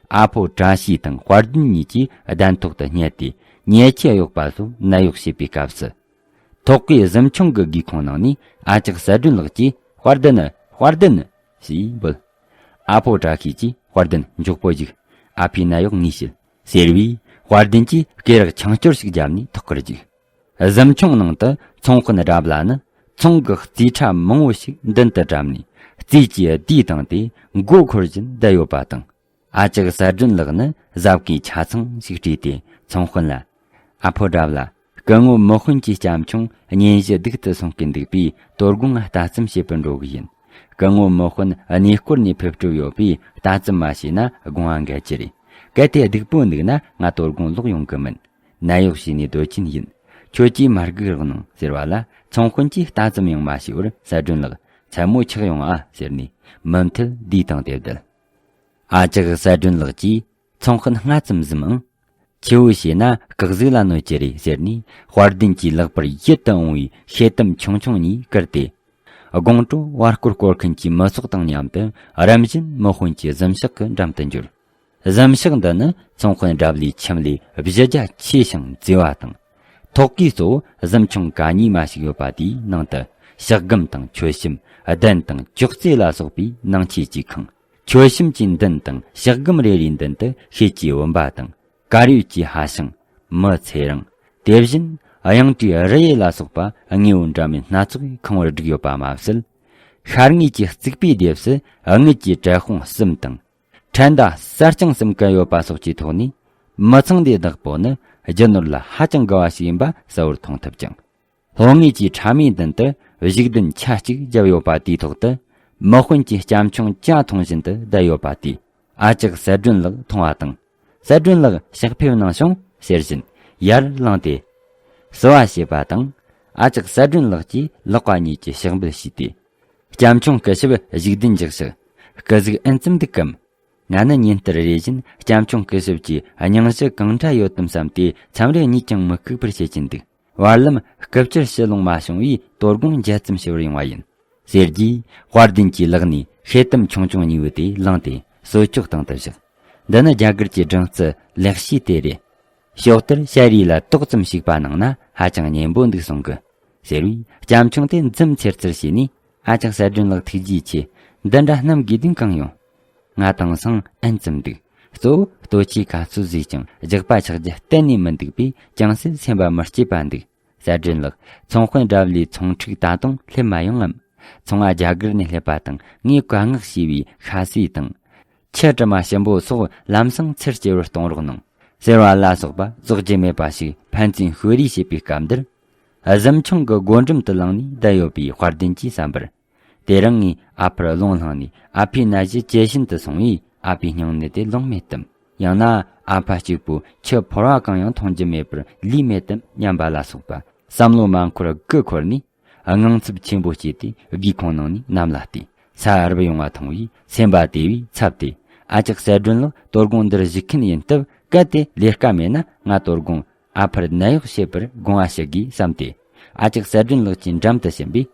ཨ་ཕོ་བཀྲ་ཤིས་དང་དཔལ་ལྡན་གཉིས་ཀྱིས་གདན་ཐོག་ཏུ་བསྙལ་ཏེ། ཉལ་ཆས་གཡོགས་པ་སོགས་ནད་གཡོག་བྱེད་པའི་སྐབས་སུ། ཐོག་ཁའི་གཟིམ་ཆུང་གི་སྒེའུ་ཁུང་ནང་ནས་ཨ་ཅག་གསལ་སྒྲོན་ལགས་ཀྱིས། དཔལ་ལྡན། དཔལ་ལྡན། ཞེས་འབོད། ཨ་ཕོ་བཀྲ་ཤིས་ཀྱིས། དཔལ་ལྡན། མགྱོགས་པོ་བཞུགས། ཨ་ཕའི་ནད་གཡོག་ངས་བྱེད། ཟེར་བས། དཔལ་ལྡན་གྱིས་སྐེ་རགས་ཆང་སྐྱུར་ཞིག་བརྒྱབ་ནས་ཐོག་ཁར་བཅུག་གཟིམ་ཆུང་ནང་དུ་ཚོང་དཔོན་རབ་ལ་ནི་ཚོང་གི་རྩིས་ཁྲ་མང་བོ་ཞིག་མདུན་དུ་བཀྲམ་ནས། རྩིས་ཀྱི་ལྡེ་བཏང་སྟེ་མགོ་འཁོར་བཞིན་བསྡད་ཡོད་པ་དང་། ཨ་ཅག་གསལ་སྒྲོན་ལགས་ནི་གཟབ་གོས་ཆ་ཚང་ཞིག་སྤྲས་ཏེ་ཚོང་དཔོན་ལ། ཨ་ཕོ་རབ་ལ། སྐུ་ངོ་མི་དཔོན་གྱི་སྐྱབས་ཆུང་གཉེན་གཞི་སྡུག་ཏུ་སོང་གི་འདུག་པས། དོ་དགོང་ང་ལྟ་ཚུམ་བྱེད་པར་འགྲོ་གི་ཡིན། སྐུ་ངོ་མི་དཔོན་གནས་སྐོར་ནས་ཕེབས་གྲབས་ཡོད་པས། ལྟ་ཚུམ་མ་བྱས་ན་དགོངས་པ་འགལ་གྱི་རེད། གལ་ཏེ་སྡུག་པོ་འདུག་ན་ང་དོ་དགོང་ལོག་ཡོང་གི་མིན། ནད་གཡོག་བྱས་ནས་སྡོད་ཀྱིན་ཡིན། ཁྱོད་ཀྱིས་མ་སྒུག་རོགས་གནང་ཟེར་བ་ལ། ཚོང་དཔོན་གྱིས་ལྟ་ཙམ་ཡང་མ་བྱས་པར། གསལ་སྒྲོན་ལགས། མཚན་མོ་ཆག་ཡོང་ཨ་ཟེར་ནས་མུ་མཐུད་ལྡེ་བཏང་སྟེ་བསྡད། ཨ་ཅག་གསལ་སྒྲོན་ལགས་ཀྱིས་ཚོང་དཔོན་སྔ་ཙམ་གཟིམ་ཨང་། ཆེ་བོ་བྱས་ན་སྐག་ཟིག་ལ་གནོད་ཀྱི་རེད་ཟེར་ནས། དཔལ་ལྡན་གྱི་ལག་པར་ཡིད་དུ་འོང་བའི་ཤེལ་དམ་ཆུང་ཆུང་གཉིས་བསྐུར་ཏེ། དགོང་དྲོ་བར་སྐོར་སྐོར་མཁན་གྱི་མི་ཚོགས་དང་མཉམ་དུ་རིམ་བཞིན་མི་དཔོན་གྱི་གཟིམ་ཤག་གི་འགྲམ་དུ་འབྱོར། གཟིམ་ཤག་འདི་ནི་ཚོང་དཔོན་འདྲ་བླའི་ཁྱིམ་ལས་གཞི་རྒྱ་ཆེ་ཞིང་མཛེས་པ་དང་། ཐོག་གི་གཙོ་བོ་གཟིམ་ཆུང་ག་གཉིས་མ་ཞིག་ཡོད་པ་དེའི་ནང་དུ། ཕྱག་སྒམ་དང་མཆོད་བཤམས། གདན་དང་ཅོག་ཙེ་ལ་སོགས་པའི་ནང་ཆས་ཀྱིས་ཁེངས། མཆོད་བཤམས་ཀྱི་མདུན་དང་ཕྱག་སྒམ་རེ་རེའི་མདུན་དུ་ཤེལ་གྱི་བུམ་པ་དང་། དཀར་ཡོལ་གྱི་ཧ་ཤང་། མི་ཚེ་རིང་། དེ་བཞིན་གཡང་ཊིའི་རི་གཡས་ལ་སོགས་པ་དངོས་པོ་འདྲ་མིན་སྣ་ཚོགས་ཀྱིས་ཁེངས་པར་བསྒྲིགས་ཡོད་པ་མ་ཟད། ཤར་ངོས་ཀྱི་རྩིག་པའི་ལྡེབས་སུ་དངུལ་གྱི་བྲེ་སྤུངས་གསུམ་དང་། ཕྲན་ཟླ་གསེར་རྐྱང་གསུམ་བཀལ་ཡོད་པ་སོགས་ཀྱི་ཐོག་ནས། མི་ཚང་འདིའི་བདག་པོ་ནི་རྒྱུ་ནོར་ལ་ཧ་ཅང་དགའ་བ་ཞིག་ཡིན་པ་གསལ་བོར་མཐོང་ཐུབ་ཅིང་། ལྷོ་ངོས་ཀྱི་ཕྲ་མའི་མདུན་དུ་བཞུགས་གདན་ཆ་གཅིག་བརྒྱབ་ཡོད་པ་དེའི་ཐོག་ཏུ། མི་དཔོན་གྱི་སྐྱབས་ཆུང་ཇ་འཐུང་བཞིན་དུ་བསྡད་ཡོད་པ་དེ། ཨ་ཅག་གསལ་སྒྲོན་ལགས་མཐོང་བ་དང་། གསལ་སྒྲོན་ལགས་ཕྱག་ཕེབས་གནང་བྱུང་ཟེར་བཞིན་ཡར་ལངས་ཏེ། བསུ་བ་བྱེད་པ་དང་། ཨ་ཅག་གསལ་སྒྲོན་ལགས་ཀྱིས་ལག་པ་གཉིས་ཀྱིས་ཕྱག་འབུལ་བྱས་ཏེ། སྐྱབས་ཆུང་སྐུ་ཞབས་བཞུགས་གདན་འཇགས་ཤིག་སྐུ་གཟུགས་ཨེན་ཙམ་འདུག་གམ། ང་ནི་ཉིན་ལྟར་རེ་བཞིན་སྐྱབས་མཆོང་སྐུ་ཞབས་ཀྱི་སྙིང་གཞི་གང་འདྲ་ཡོད་དམ་བསམ་སྟེ་མཚམས་རེ་གཉིད་ཀྱང་མི་ཁུག་པར་བྱེད་ཀྱིན་འདུག། བར་ལམ་སྐུ་བཅར་ཕྱིར་ལོང་མ་བྱུང་བས་དོ་དགོང་མཇལ་ཙམ་ཞུ་བར་ཡོང་བ་ཡིན། ཟེར་རྗེས་དཔལ་ལྡན་གྱི་ལག་ནས་ཤེལ་དམ་ཆུང་ཆུང་གཉིས་པོ་དེ་བླངས་ཏེ་གསོལ་ལྕོག་སྟེང་དུ་བཞག། འདི་ནི་རྒྱ་གར་གྱི་སྦྲང་རྩི་ལེགས་ཤོས་དེ་རེད། ཞོག་ལྟར་ཞ་རིས་ལ་ཏོག་ཙམ་ཞིག་པ་གནང་ན་ཧ་ཅང་སྙན་པོ་འདུག་གསུང་གི། ཟེར་བས་སྐྱབས་མཆོང་དེ་འཛུམ་ཚེར་ཚེར་བྱས་ནས། ཨ་ཅག་གསལ་སྒྲོན་ལགས་ཐུགས་རྗེ་ཆེ། འདི་འདྲ་གནམ་དགོས་དོན་གང་ཡོང་། ང་དེང་སང་ཨེན་ཙམ་འདུག། གཙོ་བོ་ལྟོ་ཆས་ག་ཚོད་བཟས་ཀྱང་འཇག་པ་ཆགས་རྒྱུ་གཏན་ནས་མི་འདུག་པས་ཅུང་ཟད་སེམས་པ་མི་སྐྱིད་པ་འདུག། གསལ་སྒྲོན་ལགས། ཚོང་དཔོན་དགྲ་བླའི་ཚོང་འཁྲུག་ད་དུང་སླེབས་མ་ཡོང་ངམ། ཚོང་བ་རྒྱ་གར་ནས་སླེབས་པ་དང་ངས་བཀའ་མངགས་བྱས་པའི་ཤ་སེ་དང་། ཁྱི་དྲི་མ་ཞིམ་པོ་སོགས་ལམ་སང་ཚུར་སྐྱེལ་བར་གཏོང་རོགས་གནང་། ཟེར་བ་ལ་སོགས་པ་རྫོགས་རྒྱུ་མེད་པ་ཞིག་ཕན་ཚུན་ཤོད་རེས་བྱེད་པའི་སྐབས་འདིར། གཟིམ་ཆུང་གི་སྒོ་འགྲམ་དུ་ལངས་ནས་བསྡད་ཡོད་པའི་དཔལ་ལྡན་གྱིས་བསམ་པར། དེ་རིང་ངས་ཨ་ཕར་རླུང་བསླངས་ནས་ཨ་ཕའི་ནད་གཞི་ཇེ་ཞན་དུ་སོང་བས་ཨ་ཕའི་སྙིང་ནད་དེ་ལོང་མེད་དམ། ཡང་ན་ཨ་ཕ་གཅིག་པུ་ཁྱི་ཕོར་བ་གང་ཡང་མཐོང་རྒྱུ་མེད་པར་ལུས་མེད་དམ་སྙམ་པ་ལ་སོགས་པ་བསམ་བློ་མ་འཁོར་དགུ་འཁོར་ནས། དངངས་འཚབ་ཆེན་པོ་སྐྱེས་ཏེ་སྒེའུ་ཁུང་ནང་ནས་གནམ་ལ་བལྟས། ས་རུབ་ཡོང་བ་མཐོང་བས་སེམས་པ་དེ་བས་འཚབ་སྟེ། ཨ་ཅག་གསལ་སྒྲོན་ལགས་དོ་དགོང་འདིར་བཞུགས་མཁན་ཡིན་སྟབས་གལ་ཏེ་ལས་ཀ་མེད་ན་ང་དོ་དགོང་ཨ་ཕར་ནད་གཡོག་བྱེད་པར་དགོངས་པ་ཞུ་དགོས་བསམ་སྟེ། ཨ་ཅག་གསལ་སྒྲོན་ལགས་ཀྱི་འགྲམ་དུ་ཕྱིན་པས།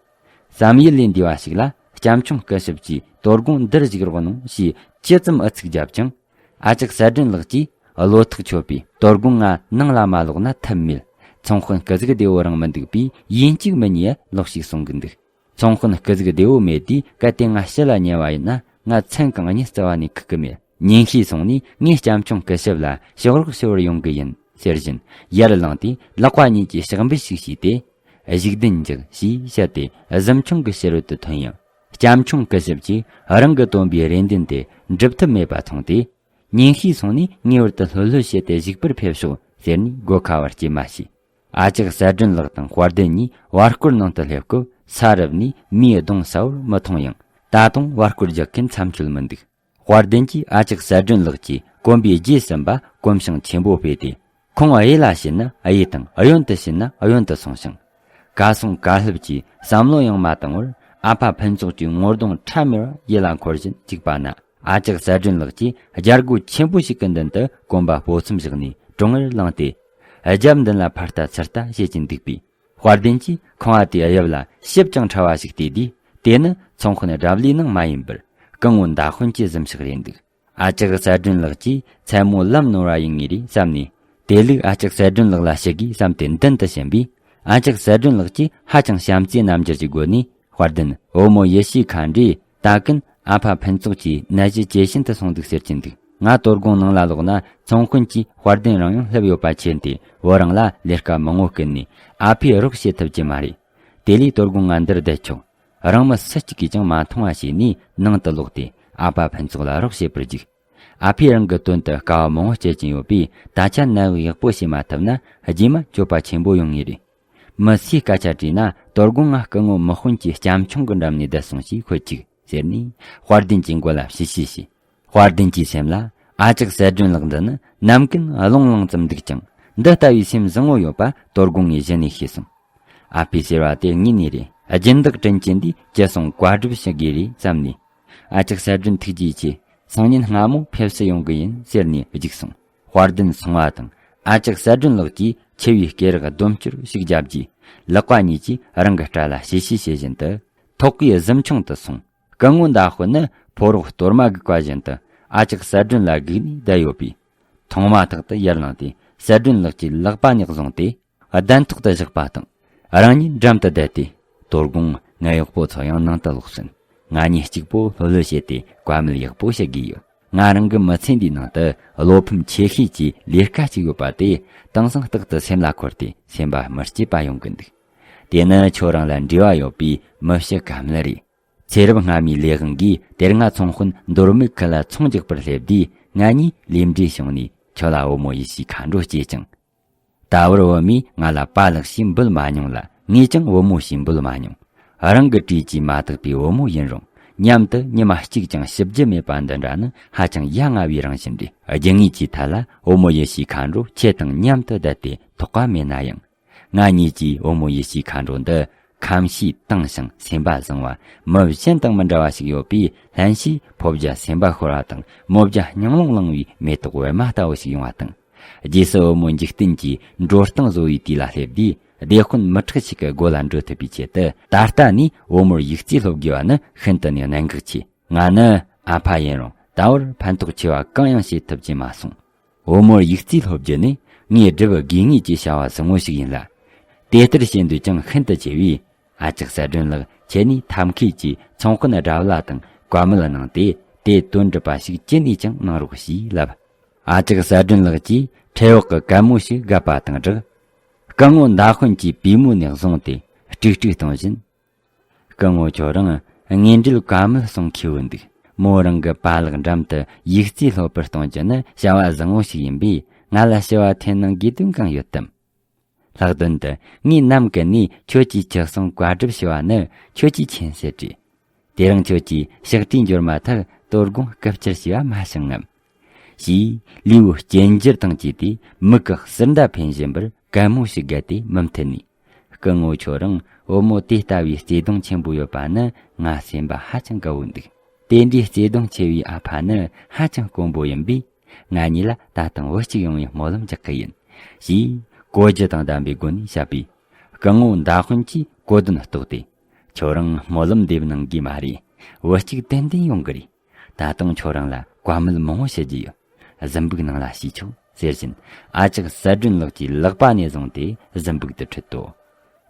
བསམ་ཡུལ་ལས་འདས་པ་ཞིག་ལ་སྐྱབས་མཆོང་སྐུ་ཞབས་ཀྱིས་དོ་དགོང་འདིར་བཞུགས་རོགས་གནང་ཞེས་ཇི་ཙམ་ཨུ་ཚུགས་བརྒྱབ་ཀྱང་། ཨ་ཅག་གསལ་སྒྲོན་ལགས་ཀྱིས་བློ་ཐག་ཆོད་པས་དོ་དགོང་ང་ནང་ལ་མ་ལོག་ན་ཐབས་མེད། ཚོང་དཔོན་སྐུ་གཟུགས་བདེ་བོ་རང་མི་འདུག་པས་ཡིན་གཅིག་མིན་གཉིས་ལོག་ཞིག་གསུང་གི་འདུག། ཚོང་དཔོན་སྐུ་གཟུགས་བདེ་བོ་མེད་དུས་གལ་ཏེ་ང་ཕྱི་ལ་ཉལ་བ་ཡིན་ན་ང་མཚན་གང་གཉིད་རྩི་བ་ནས་ཁུག་གི་མེད། ཉིན་ཤས་སོང་ནས་ངས་སྐྱབས་མཆོང་སྐུ་ཞབས་ལ་ཕྱག་རོགས་ཞུ་བར་ཡོང་གི་ཡིན་ཟེར་བཞིན་ཡར་ལངས་ཏེ་ལག་པ་གཉིས་ཀྱིས་ཕྱག་འབུལ་ཞིག་བྱས་ཏེ། གཞུག་གདན་འཇགས་ཞེས་བཤད་དེ་གཟིམ་ཆུང་གི་ཕྱི་རོལ་དུ་ཐོན་ཡང་། སྐྱབས་མཆོང་སྐུ་ཞབས་ཀྱིས་རང་གི་སྟོན་པའི་རེ་འདུན་དེ་འགྲུབ་ཐུབ་མེད་པ་མཐོང་སྟེ། ཉིན་ཤས་སོང་ནས་ངེས་པར་དུ་ལྷོད་ལྷོད་བྱས་ཏེ་བཞུགས་པར་ཕེབས་ཤོག་ཟེར་ནས་སྒོ་ཁ་བར་སྐྱེལ་མ་བྱས། ཨ་ཅག་གསལ་སྒྲོན་ལགས་དང་དཔལ་ལྡན་གཉིས་བར་སྐོར་ནང་དུ་སླེབས་སྐབས་ས་རུབ་ནས་མིའི་གདོང་གསལ་བོར་མི་མཐོང་ཡང་ད་དུང་བར་སྐོར་རྒྱག་མཁན་མཚམས་ཆོད་མི་འདུག། དཔལ་ལྡན་གྱིས་ཨ་ཅག་གསལ་སྒྲོན་ལགས་ཀྱིས་གོམ་པའི་རྗེས་ཟིན་པ་གོམ་ཞེང་ཆེན་པོ་སྤོས་ཏེ། ཁོང་གཡས་ལ་ཕྱིན་ན་གཡས་དང་གཡོན་དུ་ཕྱིན་ན་གཡོན་དུ་སོང་ཞིང་། ག་སོང་ག་ལྷབ་ཀྱིས་བསམ་བློ་ཡང་མ་བཏང་བར་ཨ་ཕ་ཕུན་ཚོགས་ཀྱི་ངོ་གདོང་ཁྲ་མེར་ཡིད་ལ་འཁོར་བཞིན་བཅུག་པ་ན། ཨ་ཅག་གསལ་སྒྲོན་ལགས་ཀྱིས་རྒྱལ་སྒོ་ཆེན་པོ་ཞིག་གི་མདུན་དུ་གོམ་པ་སྤོ་མཚམས་བཞག་ནས་གྲོང་ངར་ལངས་ཏེ། རྒྱབ་མདུན་ལ་ཕར་ལྟ་ཚུར་ལྟ་བྱེད་ཀྱིན་འདུག་པས། དཔལ་ལྡན་གྱིས་ཁང་བ་དེའི་དབྱིབས་ལ་ཞིབ་ཅིང་ཕྲ་བ་ཞིག་བལྟས་དུས། དེ་ནི་ཚོང་དཔོན་དགྲ་བླའི་ནང་མ་ཡིན་པར་སྐུ་ངོ་མདའ་དཔོན་གྱི་གཟིམ་ཤག་རེད་འདུག། ཨ་ཅག་གསལ་སྒྲོན་ལགས་ཀྱིས་མཚན་མོ་ལམ་ནོར་བ་ཡིན་ངེས་རེད་བསམ་ནས། དེ་ལུགས་ཨ་ཅག་གསལ་སྒྲོན་ལགས་ལ་ཞུ་དགོས་བསམ་སྟེ་མདུན་དུ་ཕྱིན་པས། ཨ་ཅག་གསལ་སྒྲོན་ལགས་ཀྱིས་ཧ་ཅང་བྱམས་བརྩེའི་རྣམ་འགྱུར་གྱི་སྒོ་ནས། དཔལ་ལྡན་བུ་མོ་ཡེ་ཤེས་མཁའ་འགྲོས་ད་གིན་ཨ་ཕ་ཕུན་ཚོགས་ཀྱི་ནད་གཞི་ཇེ་ཞན་དུ་སོང་འདུག་ཟེར་གྱིན་འདུག། ང་དོ་དགོང་ནང་ལ་ལོག་ན་ཚོང་དཔོན་གྱིས་དཔལ་ལྡན་རང་ཡང་སླེབས་ཡོད་པ་མཁྱེན་ཏེ་བུ་རང་ལ་ལས་ཀ་མང་བོ་བསྐུལ་ནས་ཨ་ཕའི་རོགས་བྱེད་ཐུབ་ཀྱི་མ་རེད། དེ་ལས་དོ་དགོང་ང་འདིར་བསྡད་ཆོག། རང་མི་སུ་གཅིག་གིས་ཀྱང་མ་མཐོང་བ་བྱས་ནས་ནང་དུ་ལོག་སྟེ་ཨ་ཕ་ཕུན་ཚོགས་ལ་རོགས་བྱེད་པར་རྒྱུགས། ཨ་ཕས་རང་གི་དོན་དུ་དཀའ་བ་མང་བོ་སྤྱད་ཀྱིན་ཡོད་པས་ད་ཆ་ནད་འགོག་ཡག་པོ་བྱེད་མ་ཐུབ་ན་རྗེས་མ་གྱོད་པ་ཆེན་པོ་ཡོང་ངེས་རེད། མི་སུས་སྐད་ཆ་དྲིས་ན་དོ་དགོང་ང་སྐུ་ངོ་མི་དཔོན་གྱི་སྐྱབས་མཆོང་གི་འགྲམ་ནས་བསྡད་སོང་ཞེས་ཤོད་ཅིག་ཟེར་ནས་དཔལ་ལྡན་གྱི་མགོ་ལ་བཤུས་བཤུས་བྱས། དཔལ་ལྡན་གྱི་སེམས་ལ་ཨ་ཅག་གསལ་སྒྲོན་ལགས་འདི་ནི་ནམ་རྒྱུན་རླུང་ལངས་ཙམ་འདུག་ཀྱང་འདི་ལྟ་བུའི་སེམས་བཟང་བོ་ཡོད་པ་དོ་དགོང་ངས་གཞི་ནས་ཤེས་སོང་། ཨ་ཕས་ཟེར་བ་དེ་ངེས་ནས་རེད། སྦྱིན་བདག་དྲིན་ཅན་འདིས་ཅི་གསུང་བཀའ་སྒྲུབ་ཞུ་དགོས་རེད་བསམ་ནས། ཨ་ཅག་གསལ་སྒྲོན་ཐུགས་རྗེ་ཆེ། སང་ཉིན་སྔ་མོ་ཕེབས་སུ་ཡོང་གི་ཡིན་ཟེར་ནས་བརྒྱུགས་སོང་། དཔལ་ལྡན་སོང་བ་དང་ཨ་ཅག་གསལ་སྒྲོན་ལགས་ཀྱིས་ཆེ་བའི་སྐེ་རགས་སྡོམ་སྐྱོར་ཞིག་བརྒྱབ་རྗེས་ལག་པ་གཉིས་ཀྱིས་རང་གི་སྐྲ་ལ་བཤུས་བཤུས་བྱེད་བཞིན་དུ་ཐོག་ཁའི་གཟིམ་ཆུང་དུ་སོང་། སྐུ་ངོ་མདའ་དཔོན་ནི་ཕོ་རོག་གཏོར་མ་སྒུག་པ་བཞིན་དུ་ཨ་ཅག་གསལ་སྒྲོན་ལ་སྒུག་ནས་བསྡད་ཡོད་པས། མཐོང་མ་ཐག་ཏུ་ཡར་ལངས་ཏེ་གསལ་སྒྲོན་ལགས་ཀྱི་ལག་པ་ཉག་བཟུང་སྟེ། གདན་ཐོག་ཏུ་བཞག་པ་དང་། རང་ཉིད་འགྲམ་དུ་བསྡད་དེ། དོ་དགོང་ངའི་གཡོག་པོ་ཚོ་ཡང་ནང་དུ་ལོག་ཟིན། ང་གཉིས་གཅིག་པོ་ལྷོད་ལྷོད་བྱས་ཏེ་བཀའ་མོལ་ཡག་པོ་བྱེད་དགོས་ཡོད། ང་རང་གི་མི་ཚེ་འདིའི་ནང་དུ་བློ་ཕམ་ཆེ་ཤོས་ཀྱི་ལས་ཀ་ཅིག་ཡོད་པ་དེ་དེང་སང་རྟག་ཏུ་སེམས་ལ་འཁོར་ཏེ་སེམས་པ་མི་སྐྱིད་པ་ཡོང་གི་འདུག། དེ་ནི་ཁྱོད་རང་ལ་འབྲེལ་བ་ཡོད་པའི་མི་ཕྱི་བཀའ་མོལ་རེད། ཚེ་རབས་སྔ་མའི་ལས་དབང་གིས་དེ་སྔ་ཚོང་དཔོན་མདོ་སྨད་ཁུལ་ལ་ཚོང་རྒྱག་པར་སླེབས་དུས་ང་གཉིས་ལས་འབྲེལ་བྱུང་ནས་ཁྱོད་ལ་བུ་མོ་ཡེ་ཤེས་མཁའ་འགྲོ་སྐྱེས་ཀྱང་། ད་བར་བུད་མེད་ང་ལ་པཱ་ལགས་ཞེས་འབོད་མ་མྱོང་ལ་ངས་ཀྱང་བུ་མོ་ཞེས་འབོད་མ་མྱོང་། རང་གི་གྲས་ཀྱིས་མ་དག་པའི་བུ་མོ་ཡིན་རུང་མཉམ་དུ་ཉི་མ་གཅིག་ཀྱང་ཞུ་རྒྱུ་མེད་པ་འདི་འདྲ་ནི་ཧ་ཅང་ཡ་ང་བའི་རང་བཞིན་རེད། རྒྱུ་དངོས་ཀྱི་ཐད་ལ་བུ་མོ་ཡེ་ཤེས་མཁའ་འགྲོ་ཁྱེད་དང་མཉམ་དུ་བསྡད་དེ་དོགས་པ་མེད་ན་ཡང་། ང་གཉིས་ཀྱིས་བུ་མོ་ཡེ་ཤེས་མཁའ་འགྲོ་འདི་ ཁམས་ཤིས་དྭངས་ཤིང་སེམས་པ་བཟང་བ། མི་གཞན་དང་མི་འདྲ་བ་ཞིག་ཡོད་པས། ལྷན་ཞིག་ཕོ་བརྒྱ་སེམས་པ་ཤོར་བ་དང་མོ་བརྒྱ་སྙིང་རླུང་ལངས་པའི་མེ་ཏོག་པད་མ་ལྟ་བུ་ཞིག་ཡོང་བ་དང་། རྗེས་སུ་བུ་མོ་འཇིག་རྟེན་གྱི་འགྲོ་སྟངས་བཟོ་བའི་དུས་ལ་སླེབས་དུས། སྡེ་དཔོན་མི་དྲག་ཞིག་གི་སྒོ་ལ་འགྲོ་ཐུབ་པའི་ཆེད་དུ། ད་ལྟ་ནས་བུ་མོར་ཡིག་རྩིས་སློབ་དགོས་པ་ནི་ཤིན་ཏུ་ནས་གནད་འགག་ཆེ། ང་ནི་ཨ་ཕ་ཡིན་རུང་ད་བར་ཕན་ཐོགས་ཆེ་བ་གང་ཡང་བྱེད་ཐུབ་ཀྱི་མ་སོང་། བུ་མོར་ཡིག་རྩིས་སློབ་རྒྱུ་ནི་ངས་བསྒྲུབ་དགོས་ངེས་ཀྱི་བྱ་བ་ཟབ་མོ་ཞིག་ཡིན་ལ། དེ་ལྟར་བྱེད་འདོད་ཀྱང་ཤིན་ཏུ་ཆེ་བས། ཨ་ཅག་གསལ་སྒྲོན་ལགས། ཁྱེད་ནས་ཐབས་མཁས་ཀྱིས་ཚོང་དཔོན་དགྲ་བླ་དང་བཀའ་མོལ་གནང་སྟེ། དེ་དོན་འགྲུབ་པ་ཞིག་ཅི་ནས་ཀྱང་གནང་རོགས་ཞེས་ལབ། ཨ་ཅག་གསལ་སྒྲོན་ལགས་ཀྱིས་ཁྲེལ་འོག་གི་གད་མོ་ཞིག་བགད་པ་དང་སྦྲགས། སྐུ་ངོ་མདའ་དཔོན་གྱི་པུས་མོ་ནས་བཟུང་སྟེ་དཀྲུག་དཀྲུག་གཏོང་བཞིན། སྐུ་ངོ་ཁྱོད་རང་དངོས་འབྲེལ་བཀའ་མོལ་གསུང་མཁས་པོ་འདུག། མོ་རང་གི་པཱ་ལགས་འགྲམ་དུ་ཡིག་རྩིས་སློབ་པར་གཏོང་རྒྱུ་ནི་བྱ་བ་བཟང་བོ་ཞིག་ཡིན་པས། ང་ལ་ཞུ་བ་འཐེན་གནང་དགོས་དོན་གང་ཡོད་དམ། ལྷག་དོན་དུ་ངས་ནམ་ཀུན་ནས་ཁྱོད་ཀྱི་ཁྱི་སྲུང་བཀའ་སྒྲུབ་ཞུ་བ་ནི་ཁྱོད་ཀྱིས་མཁྱེན་གསལ་རེད། དེ་རིང་ཁྱོད་ཀྱིས་ཕྱག་བྲིས་འབྱོར་མ་ཐག་དོ་དགོང་སྐུ་བཅར་ཞུ་བ་མ་བྱུང་ངམ། ཞེས་ལུས་པོ་སྐྱེ་འགྱུར་དང་བཅས་ཏེ་མིག་གི་ཟུར་མདའ་འཕེན་བཞིན་པར་གད་མོ་ཞིག་བགད་དེ་མུ་མཐུད་ནས། སྐུ་ངོ་ཁྱོད་རང་བུ་མོ་དེ་ལྟ་བུའི་བརྩེ་དུང་ཆེན་པོ་ཡོད་པ་ནི་ང་སེམས་པ་ཧ་ཅང་དགའ་བོ་འདུག། དེ་འདྲའི་བརྩེ་དུང་ཆེ་བའི་ཨ་ཕ་ནི་ཧ་ཅང་དཀོན་པོ་ཡིན་པས། ང་གཉིས་ལ་ད་དུང་བུ་གཅིག་ཡོང་བའི་སྨོན་ལམ་རྒྱག་གི་ཡིན། ཞེས་གོ་རྒྱུ་དང་ལྡན་པའི་སྒོ་ནས་བཤད་པས། སྐུ་ངོ་མདའ་དཔོན་གྱིས་གོ་དོན་རྟོགས་ཏེ། ཁྱོད་རང་སྨོན་ལམ་འདེབས་གནང་གི་མ་རེད། བུ་གཅིག་ཏན་ཏན་ཡོང་གི་རེད། ད་དུང་ཁྱོད་རང་ལ་བཀའ་མོལ་མང་བོ་བྱེད་རྒྱུ་ཡོད། གཟིམ་སྦུག་ནང་ལ་ཞུས་ཆོག་ཟེར་བཞིན། ཨ་ཅག་གསལ་སྒྲོན་ལགས་ཀྱི་ལག་པ་ནས་བཟུང་སྟེ་གཟིམ་སྦུག་ཏུ་ཁྲིད་དོ།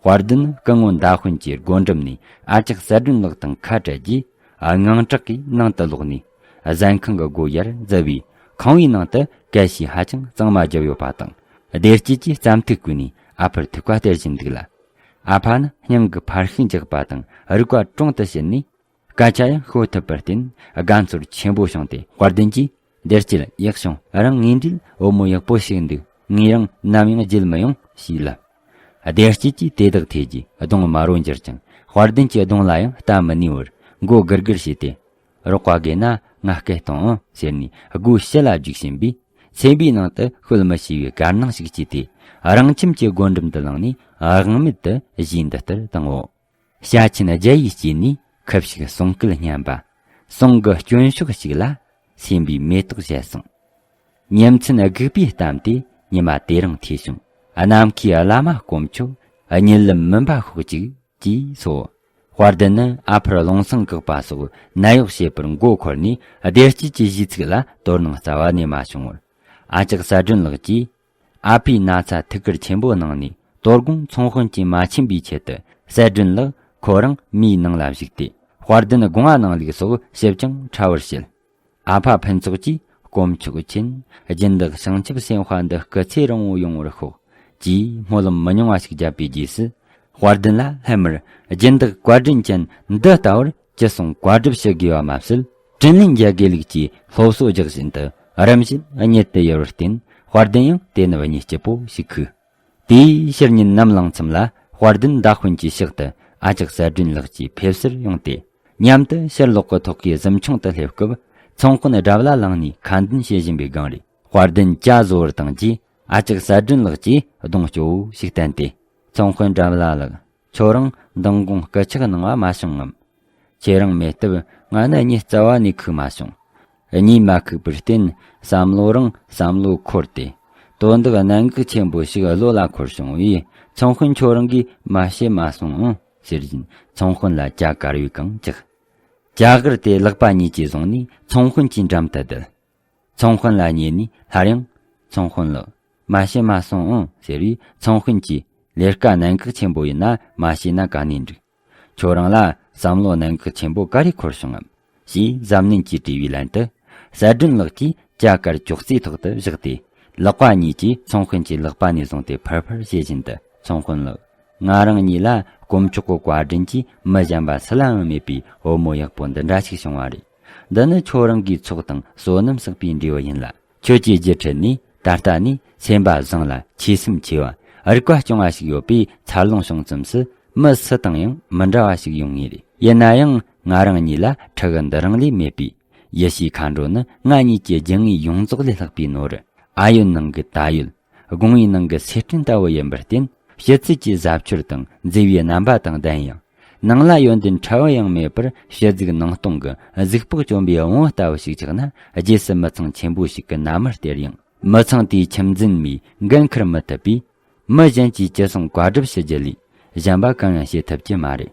དཔལ་ལྡན་སྐུ་ངོ་མདའ་དཔོན་གྱི་སྒོ་འགྲམ་ནས་ཨ་ཅག་གསལ་སྒྲོན་ལགས་དང་ཁ་བྲལ་རྗེས། དངངས་སྐྲག་གིས་ནང་དུ་ལོག་ནས། གཟན་ཁང་གི་སྒོ་ཡར་འཛུལ་བས། ཁང་བའི་ནང་དུ་གད་ཕྱིས་ཧ་ཅང་གཙང་མ་བརྒྱབ་ཡོད་པ་དང་། བདེ་སྐྱིད་ཀྱིས་རྩམ་ཐིག་བསྐོལ་ནས་ཨ་ཕར་ཐུག་པ་སྟེར་བཞིན་འདུག་ལ། ཨ་ཕ་ནི་སྙིང་གི་འཕར་ཤིང་འཇགས་པ་དང་རིག་པ་དྲུང་དུ་ཕྱིན་ནས། སྐད་ཆ་ཡང་ཤོད་ཐུབ་པར་བརྟེན། དགའ་ཚོར་ཆེན་པོ་བྱུང་སྟེ། དཔལ་ལྡན་གྱིས། བདེ་སྐྱིད་ཡག་བྱུང་། རང་དངོས་འབྲེལ་བུ་མོ་ཡག་པོ་ཞིག་འདུག། ངས་རང་ནམ་ཡང་བརྗེད་མི་ཡོང་། ཞེས་ལབ། བདེ་སྐྱིད་ཀྱིས་དེ་དག་ཐོས་རྗེས་གདོང་དམར་པོར་འགྱུར་ཀྱང་། དཔལ་ལྡན་གྱི་གདོང་ལ་ཡང་ལྟ་མི་ནུས་པར་མགོ་སྒུར་སྒུར་བྱས་ཏེ། རོགས་པ་དགོས་ན་ང་སྐད་གཏོང་ཨང་ཟེར་ནས་སྒོའི་ཕྱི་ལ་རྒྱུག་བཞིན་པས། སེམས་པའི་ནང་དུ་ཤོད་མི་ཤེས་པའི་དགའ་སྣང་ཞིག་སྐྱེས་ཏེ། རང་ཁྱིམ་གྱི་སྒོ་འགྲམ་དུ་ལངས་ནས་དབང་མེད་དུ་གཞས་འདི་ལྟར་བཏང་ངོ་། བྱ་ཆེན་རྒྱ་ཡིས་སྐྱེས་ནས། ཁུ་བྱུག་གསུང་སྐད་སྙན་པ། གསུང་གི་སྐྱོན་ཕྱོགས་གཅིག་ལ། སེམས་པའི་མེ་ཏོག་བཞད་སོང་། ཉིན་མཚན་སྒུག་པའི་གཏམ་དེ་ཉི་མ་དེ་རིང་ཐོས་བྱུང་། ནམ་མཁའི་བླ་མ་དཀོན་མཆོག། གཉིད་ལམ་མུན་པ་ཤོག་ཅིག་ཅེས་སོ། དཔལ་ལྡན་ནི་ཨ་ཕར་ལུང་སང་བཀག་པ་སོགས་ནད་གཡོག་བྱེད་པར་མགོ་འཁོར་ནས། བདེ་སྐྱིད་ཀྱི་གཞས་ཚིག་ལ་དོ་སྣང་རྩ་བ་ནས་མ་བྱུང་བར། ཨ་ཅག་གསལ་སྒྲོན་ལགས་ཀྱིས། ཨ་ཕའི་ན་ཚ་ཐུགས་ཁུར་ཆེན་པོ་གནང་ནས། དོ་དགོང་ཚོང་དཔོན་གྱིས་མ་ཕྱིན་པའི་ཆེད་དུ། གསལ་སྒྲོན་ལགས་ཁོ་རང་མིའི་ནང་ལ་བཞུགས་ཏེ། དཔལ་ལྡན་དགོངས་པ་གནང་ལུགས་སོགས་ཞིབ་ཅིང་ཕྲ་བར་བཤད། ཨ་ཕ་ཕུན་ཚོགས་ཀྱིས། དཀོན་མཆོག་མཁྱེན། སྦྱིན་བདག་བྱང་ཆུབ་སེམས་དཔའ་འདི་སྐུ་ཚེ་རིང་བོ་ཡོང་བར་ཤོག། ཅེས་སྨོན་ལམ་མི་ཉུང་བ་ཞིག་བརྒྱབ་པའི་རྗེས་སུ། དཔལ་ལྡན་ལ་སླད་མར་སྦྱིན་བདག་བཀའ་དྲིན་ཅན་འདི་ལྟ་བུར་ཅི་གསུང་བཀའ་སྒྲུབ་ཞུ་དགོས་པ་མ་ཟད། དྲིན་ལན་འཇལ་དགོས་ལུགས་ཀྱི་སློབ་གསོ་རྒྱག་བཞིན་དུ། རིམ་བཞིན་གཉིད་དུ་ཡུར་བར་བརྟེན། དཔལ་ལྡན་ཡང་དེ་ནི་གཉིད་སྐྱིད་པོ་ཞིག་ཁུག། དེའི་ཕྱིར་ཉིན་ནམ་ལངས་མཚམས་ལ། དཔལ་ལྡན་མདའ་དཔོན་གྱི་ཕྱག་ཏུ་ཨ་ཅག་གསལ་སྒྲོན་ལགས་ཀྱིས་ཕེབས་སར་ཡོང་སྟེ། མཉམ་དུ་ཕྱིར་ལོག་གི་ཐོག་གི་གཟིམ་ཆུང་དུ་སླེབས་སྐབས། ཚོང་དཔོན་དགྲ་བླ་ལངས་ནས་ཁ་འདོན་བྱེད་བཞིན་པའི་སྒང་རེད། དཔལ་ལྡན་ཇ་བཟོ་བར་བཏང་རྗེས། ཨ་ཅག་གསལ་སྒྲོན་ལགས་ཀྱིས་གདོང་སྐྱོ་བོ་ཞིག་བསྟན་ཏེ། ཚོང་དཔོན་དགྲ་བླ་ལགས། ཁྱོད་རང་མདང་དགོང་སྐུ་ཕྱག་གནང་བ་མ་བྱུང་ངམ། ཁྱེད་རང་མེད་སྟབས་ང་ནི་གཉིད་རྩ་བ་ནས་ཁུག་མ་བྱུང་། གཉིད་མ་ཁུག་པར་བརྟེན། བསམ་བློ་རང་བསམ་བློ་འཁོར་ཏེ། དོན་དག་གནད་འགག་ཆེན་པོ་ཞིག་བློ་ལ་འཁོར་བྱུང་བས། ཚོང་དཔོན་ཁྱོད་རང་གིས་མ་བཤད་མ་སོང་ཨང་ཟེར་བཞིན། ཚོང་དཔོན་ལ་ཇ་དཀར་བོའི་གང་བཅག། ཇ་གར་དེ་ལག་པ་གཉིས་ཀྱིས་བཟུང་ནས། ཚོང་དཔོན་གྱི་འགྲམ་དུ་བསྡད། ཚོང་དཔོན་ལ་ཉེ་ནས་སླར་ཡང་། ཚོང་དཔོན་ལགས། མ་བཤད་མ་སོང་ཨང་ཟེར་བས། ཚོང་དཔོན་གྱིས། ལས་ཀ་གནད་འགག་ཆེན་པོ་ཡིན་ན་མ་བཤད་ན་ག་ནས་འགྲིག། ཁྱོད་རང་ལ་བསམ་བློ་གནད་འགག་ཆེན་པོ་ག་རེ་འཁོར་བྱུང་ངམ། ཞེས་གཟབ་ནན་གྱིས་དྲིས་པའི་ལན་དུ། གསལ་སྒྲོན་ལགས་ཀྱིས་ཇ་དཀར་ཅོག་ཙེའི་ཐོག་ཏུ་བཞག་སྟེ། ལག་པ་གཉིས་ཀྱིས་ཚོང་དཔོན་གྱི་ལག་པ་ནས་བཟུང་སྟེ་ཕར་ཕར་བྱེད་བཞིན་དུ། ཚོང་དཔོན་ལགས། ང་རང་གཉིས་ལ་དཀོན་མཆོག་གི་བཀའ་དྲིན་གྱིས་མི་གཞན་པ་སུ་ལའང་མེད་པའི་བུ་མོ་ཡག་པོ་འདི་འདྲ་ཞིག་བྱུང་བ་རེད། འདི་ནི་ཁྱོད་རང་གི་ཚོགས་དང་བསོད་ནམས་བསགས་པའི་འབྲས་བུ་ཡིན་ལ། ཁྱོད་ཀྱི་རྒྱུད་ཁྲིད་ནས་ད་ལྟ་ནས་སེམས་པ་བཟང་ལ་ཆོས་སེམས་ཆེ་བ། རིག་པ་སྐྱོང་བ་ཞིག་ཡོད་པས། འཚར་ལོངས་བྱུང་ཙམ་སུ་མི་སུ་དང་ཡང་མི་འདྲ་བ་ཞིག་ཡོང་ངེས་རེད། ཡིན་ན་ཡང་ང་རང་གཉིས་ལ་ཕྲུ་གུ་འདི་རང་ལས་མེད་པས། ཡིད་བྱེད་མཁའ་འགྲོ་ནི་ང་གཉིས་ཀྱི་རྒྱུ་དངོས་ཡོངས་རྫོགས་ལས་ལྷག་པའི་ནོར། ཨ་ཡོད་ནང་གི་ད་ཡོད། དགུང་བའི་ནང་གི་སེར་སྐྲན་ལྟ་བུ་ཡིན་པར་བརྟེན། ཕྱི་ཚུལ་གྱི་གཟབ་མཆོར་དང་མཛེས་པའི་རྣམ་པ་དང་ལྡན་ཡང་། ནང་ལ་ཡོན་ཏན་ཕྲ་བ་ཡང་མེད་པར་ཕྱི་གཟུགས་ནང་སྟོང་གི་གཟུགས་པོ་བཅོམ་པའི་བུང་བ་ལྟ་བུ་ཞིག་ཆགས་ན། རྗེས་སུ་མི་ཚང་ཆེན་པོ་ཞིག་གི་མནའ་མར་སྟེར་ཡང་། མི་ཚང་དེའི་ཁྱིམ་འཛིན་མས་འགན་འཁུར་མི་ཐུབ་པས། མི་གཞན་གྱིས་ཅི་གསུང་བཀའ་སྒྲུབ་ཞུ་རྒྱུ་ལས་གཞན་པ་གང་ཡང་བྱེད་ཐུབ་ཀྱི་མ་རེད།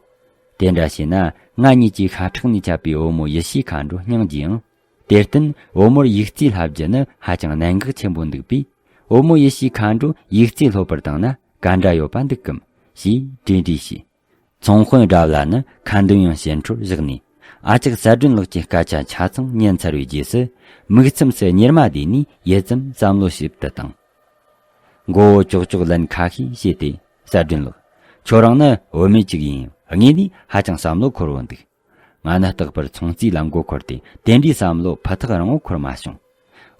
དེ་འདྲ་བྱས་ན་ང་གཉིས་ཀྱི་ཤ་ཁྲག་ནས་ཁྱབ་པའི་བུ་མོ་ཡེ་ཤེས་མཁའ་འགྲོ་སྙིང་རྗེ་ཡང་། དེར་བརྟེན་བུ་མོར་ཡིག་རྩིས་བསླབ་རྒྱུ་ནི་ཧ་ཅང་གནད་འགག་ཆེན་པོ་འདུག་པས། བུ་མོ་ཡེ་ཤེས་མཁའ་འགྲོ་ཡིག་རྩིས་སློབ་པར་བཏང་ན་ག་འདྲ་ཡོད་པ་འདུག་གམ་ཞེས་གྲོས་འདྲི་བྱས། ཚོང་དཔོན་དགྲ་བླ་ནི་ཁ་འདོན་ཡང་ཞེ་འཕྲོར་བཞག་ནས། ཨ་ཅག་གསལ་སྒྲོན་ལགས་ཀྱི་སྐད་ཆ་ཆ་ཚང་ཉན་ཚར་བའི་རྗེས་སུ། མིག་མཚམས་སུ་གཉེར་མ་བསྡུས་ནས་ཡུད་ཙམ་བསམ་བློ་ཞིབ་ཏུ་བཏང་། མགོ་བོ་ཀྱོག་ཀྱོག་ལན་ཁ་ཤས་བྱས་ཏེ། གསལ་སྒྲོན་ལགས། ཁྱོད་རང་ནི་བུད་མེད་ཅིག་ཡིན་ཡང་། དངོས་ནས་ཧ་ཅང་བསམ་བློ་འཁོར་བོ་འདུག་ང་ནི་རྟག་པར་ཚོང་རྩིས་ལ་མགོ་འཁོར་ཏེ། དེ་འདྲའི་བསམ་བློ་ཕུ་ཐག་རིང་བོ་འཁོར་མ་བྱུང་།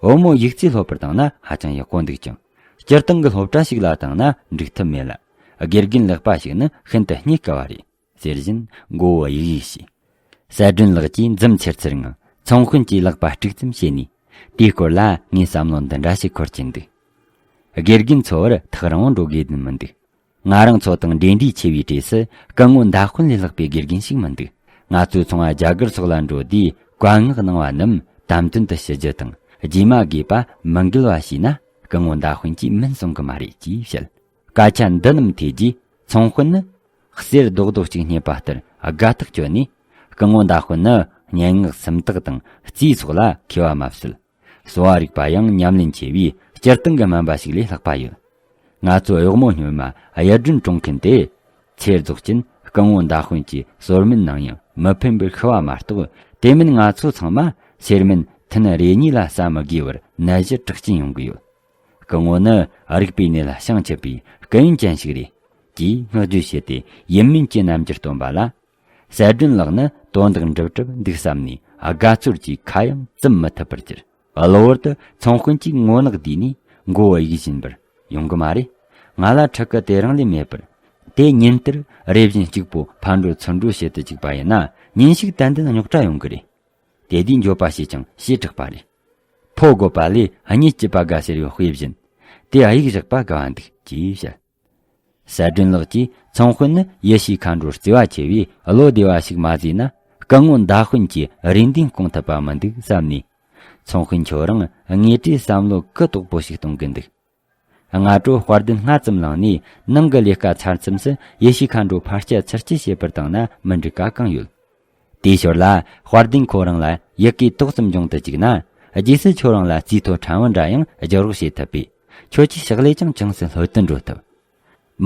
བུ་མོ་ཡིག་རྩིས་སློབ་པར་བཏང་ན་ཧ་ཅང་ཡག་པོ་འདུག་ཀྱང་། སྤྱིར་བཏང་གི་སློབ་གྲྭ་ཞིག་ལ་བཏང་ན་འགྲིག་ཐབས་མེད་ལ། དགེ་རྒན་ལེགས་པ་ཞིག་ནི་ཤིན་ཏུ་རྙེད་དཀའ་བ་རེད། ཟེར་བཞིན་མགོ་བོ་གཡུག་གཡུག་བྱས། གསལ་སྒྲོན་ལགས་ཀྱིས་འཛུམ་ཚེར་ཚེར་ངང་ཚོང་དཔོན་གྱི་ལག་པ་དཀྲུག་ཙམ་བྱས་ནས། དེའི་སྐོར་ལ་ངས་བསམ་བློ་འདི་འདྲ་ཞིག་འཁོར་གྱིན་འདུག་དགེ་རྒན་འཚོལ་བར་ཐག་རིང་བོ་འགྲོ་དགོས་དོན་མི་འདུག་ང་རང་ཚོ་དང་འབྲེལ་འདྲིས་ཆེ་བའི་གྲས་སུ་སྐུ་ངོ་མདའ་དཔོན་ལས་ལྷག་པའི་དགེ་རྒན་ཞིག་མི་འདུག་ང་ཚོའི་ཚོང་བ་རྒྱ་གར་སོགས་ལ་འགྲོ་དུས་བཀའ་མངགས་གནང་བ་རྣམས་དམ་དོན་དུ་ཞུ་རྒྱུ་དང་། རྗེས་མ་དགོས་པ་མི་འགལ་བ་བྱས་ན་སྐུ་ངོ་མདའ་དཔོན་གྱིས་མིན་གསུང་གི་མ་རེད་ཅེས་བཤད། སྐད་ཆ་འདི་རྣམས་ཐོས་རྗེས་ཚོང་དཔོན་ནི་གསེར་རྡོག་རྡོག་ཅིག་རྙེད་པ་ལྟར་དགའ་ཐག་ཆོད་ནས། སྐུ་ངོ་མདའ་དཔོན་ནི་སྙན་ངག་སུམ་རྟགས་དང་རྩིས་སོགས་ལ་མཁས་པ་མ་ཟད། གསོ་བ་རིག་པ་ཡང་ཉམས་ལེན་ཆེ་བས་སྤྱིར་བཏང་གི་སྨན་པ་ཞིག་ལས་ལྷག་པ་ཡོད། ང་ཚོ་གཡོག་མོ་སྨྱོན་མ་གཡུ་སྒྲོན་བཀྲོངས་མཁན་དེ། ཚེ་རྫོགས་ཅིན་སྐུ་ངོ་མདའ་དཔོན་གྱིས་གསོལ་སྨན་གནང་ཡང་མི་ཕན་པར་ཤི་བ་མ་གཏོགས། དེ་མིན་ང་ཚོ་ཚང་མ་གསེར་སྨན་ཐུན་རེ་གཉིས་ལ་ཟ་མི་དགོས་པར་ནད་གཞི་དྲག་ཅན་ཡོང་གི་ཡོད། སྐུ་ངོ་ནི་རིག་པའི་གནས་ལ་བྱང་ཆུབ་པའི་སྐུ་ཡོན་ཅན་ཞིག་རེད། ཅེས་བསྔགས་བརྗོད་བྱས་ཏེ་ཡིད་སྨོན་གྱི་རྣམ་འགྱུར་སྟོན་པ་ལ། གསལ་སྒྲོན་ལགས་ནི་དོན་དག་འགྲུབ་གྲབས་འདུག་བསམ་ནས་དགའ་ཚོར་གྱིས་ཁ་ཡང་བཙུམ་མི་ཐུབ་པར་གྱུར། གློ་བུར་དུ་ཚོང་དཔོན་གྱིས་ངོ་ནག་བསྡུས་ནས་མགོ་བོ་གཡུག་བཞིན་པར། ཡོང་གི་མ་རེད། ང་ལ་ཕྲུ་གུ་དེ་རིང་ལས་མེད་པར། དེ་ཉིན་ལྟར་རེ་བཞིན་གཅིག་པོ་ཕར་འགྲོ་ཚུར་འགྲོ་བྱེད་དུ་བཅུག་པ་ཡིན་ན། ཉིན་ཞིག་ཏན་ཏན་རྙོག་དྲ་ཡོང་གི་རེད། དེ་དུས་འགྱོད་པ་བྱས་ཀྱང་བྱེ་བྲག་པ་རེད། ཕོ་རྒོད་པ་ལས་གཉིད་སྐྱིད་པ་དགའ་ཟེར་བའི་དཔེ་བཞིན། དེ་གཡུག་བཞག་པ་དགའ་བ་འདུག་ཅེས་བཤད། གསལ་སྒྲོན་ལགས་ཀྱིས་ཚོང་དཔོན་ནི་ཡེ་ཤུའི་མཁའ་འགྲོ་བརྩེ་བ་ཆེ་བས་བློ་བདེ་བ་ཞིག་མ་བཟོས་ན། སྐུ་ངོ་མདའ་དཔོན་གྱི་རེ་འདུན་སྐོང་ཐུབ་པ་མི་འདུག་བསམ་ནས། ཚོང་དཔོན་ཁྱོད་རང་དངོས་གྲས་བསམ་བློ་གུ་དོག་པོ་ཞིག་གཏོང་གི་འདུག་སྔ་དྲོ་དཔལ་ལྡན་སྔ་ཙམ་ལངས་ནས་ནང་གི་ལས་ཀ་ཚར་མཚམས་སུ་ཡེ་ཤུའི་མཁའ་འགྲོ་ཕར་སྐྱེལ་ཚུར་སྐྱེལ་བྱེད་པར་བཏང་ན་མི་འགྲིག་ག་གང་ཡོད། དེའི་ཞོར་ལ་དཔལ་ལྡན་ཁོ་རང་ལ་ཡི་གེ་ཏོག་ཙམ་སྦྱོང་དུ་བཅུག་ན། རྗེས་སུ་ཁྱོད་རང་ལ་རྩིས་ཐོ་ཕྲན་བུ་འདྲ་ཡང་རྒྱག་རོགས་བྱེད་ཐུབ་པས། ཁྱོད་ཀྱི་ཕྱག་ལས་ཀྱང་ཅུང་ཟད་ལྷོད་དུ་འགྲོ་ཐུབ།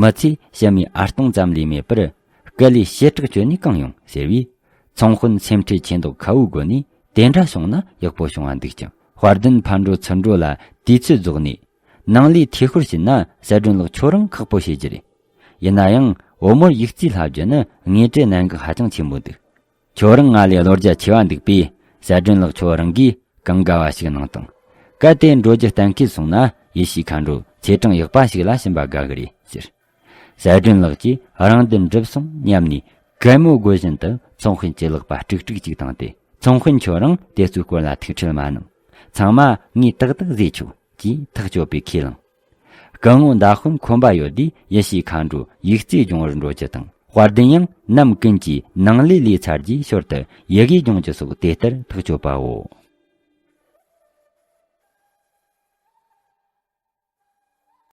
མི་ཚེ་ཕྱི་མའི་ཨ་སྟོང་ཙམ་ལས་མེད་པར། སྐུ་ལས་ཞེ་དྲག་བཅོལ་ནས་གང་ཡོང་ཟེར་བས། ཚོང་དཔོན་སེམས་ཁྲལ་ཆེ་མདོག་ཁ་བོའི་སྒོ་ནས། དེ་འདྲ་བྱུང་ན་ཡག་པོ་བྱུང་བ་འདུག་ཀྱང་། དཔལ་ལྡན་ཕར་འགྲོ་ཚུར་འགྲོ་ལ་དུས་ཚོད་རྫོགས་ནས། ནང་ལས་ཐེ་ཤོར་བྱས་ན་གསལ་སྒྲོན་ལགས་ཁྱོད་རང་ཁག་པོ་བྱེད་རྒྱུ་རེད། ཡིན་ན་ཡང་བུ་མོར་ཡིག་རྩིས་བསླབ་རྒྱུ་ནི་དངོས་འབྲེལ་གནད་འགག་ཧ་ཅང་ཆེན་པོ་འདུག་ཁྱོད་རང་ང་ལས་བློ་རྒྱ་ཆེ་བ་འདུག་པས། གསལ་སྒྲོན་ལགས་ཁྱོད་རང་གིས་གང་དགའ་བ་ཞིག་གནང་དང་། གལ་ཏེ་འགྲོ་རྒྱུ་གཏན་འཁེལ་སོང་ན། ཡེ་ཤུའི་མཁའ་འགྲོ་ཚེས་གྲངས་ཡག་པ་ཞིག་ལ་ཕྱིན་པ་དགའ་གི་རེད་ཟེར། གསལ་སྒྲོན་ལགས་ཀྱིས་རང་འདོད་འགྲུབ་སོང་སྙམ་ནས། གད་མོ་དགོད་བཞིན་དུ་ཚོང་དཔོན་གྱི་ལག་པ་དཀྲུག་དཀྲུག་ཅིག་བཏང་སྟེ། ཚོང་དཔོན་ཁྱོད་རང་དེ་ཚོའི་སྐོར་ལ་ཐུགས་ཁྲལ་མ་གནང་། ཚང་མ་ངས་ཏག་ཏག་བཟོས་ཆོག་ཅེས་ཐག་ཆོད་པའི་ཁས་བླངས། སྐུ་ངོ་མདའ་དཔོན་ཁོམ་པ་ཡོད་དུས་ཡེ་ཤུའི་མཁའ་འགྲོ་ཡིག་རྩིས་སྦྱོང་བར་འགྲོ་རྒྱུ་དང་། དཔལ་ལྡན་ཡང་ནམ་ཀུན་གྱིས་ནང་ལས་ལས་ཚར་རྗེས་ཞོར་དུ་ཡི་གེ་སྦྱོང་རྒྱུ་སོགས་དེ་ལྟར་ཐག་ཆོད་པའོ།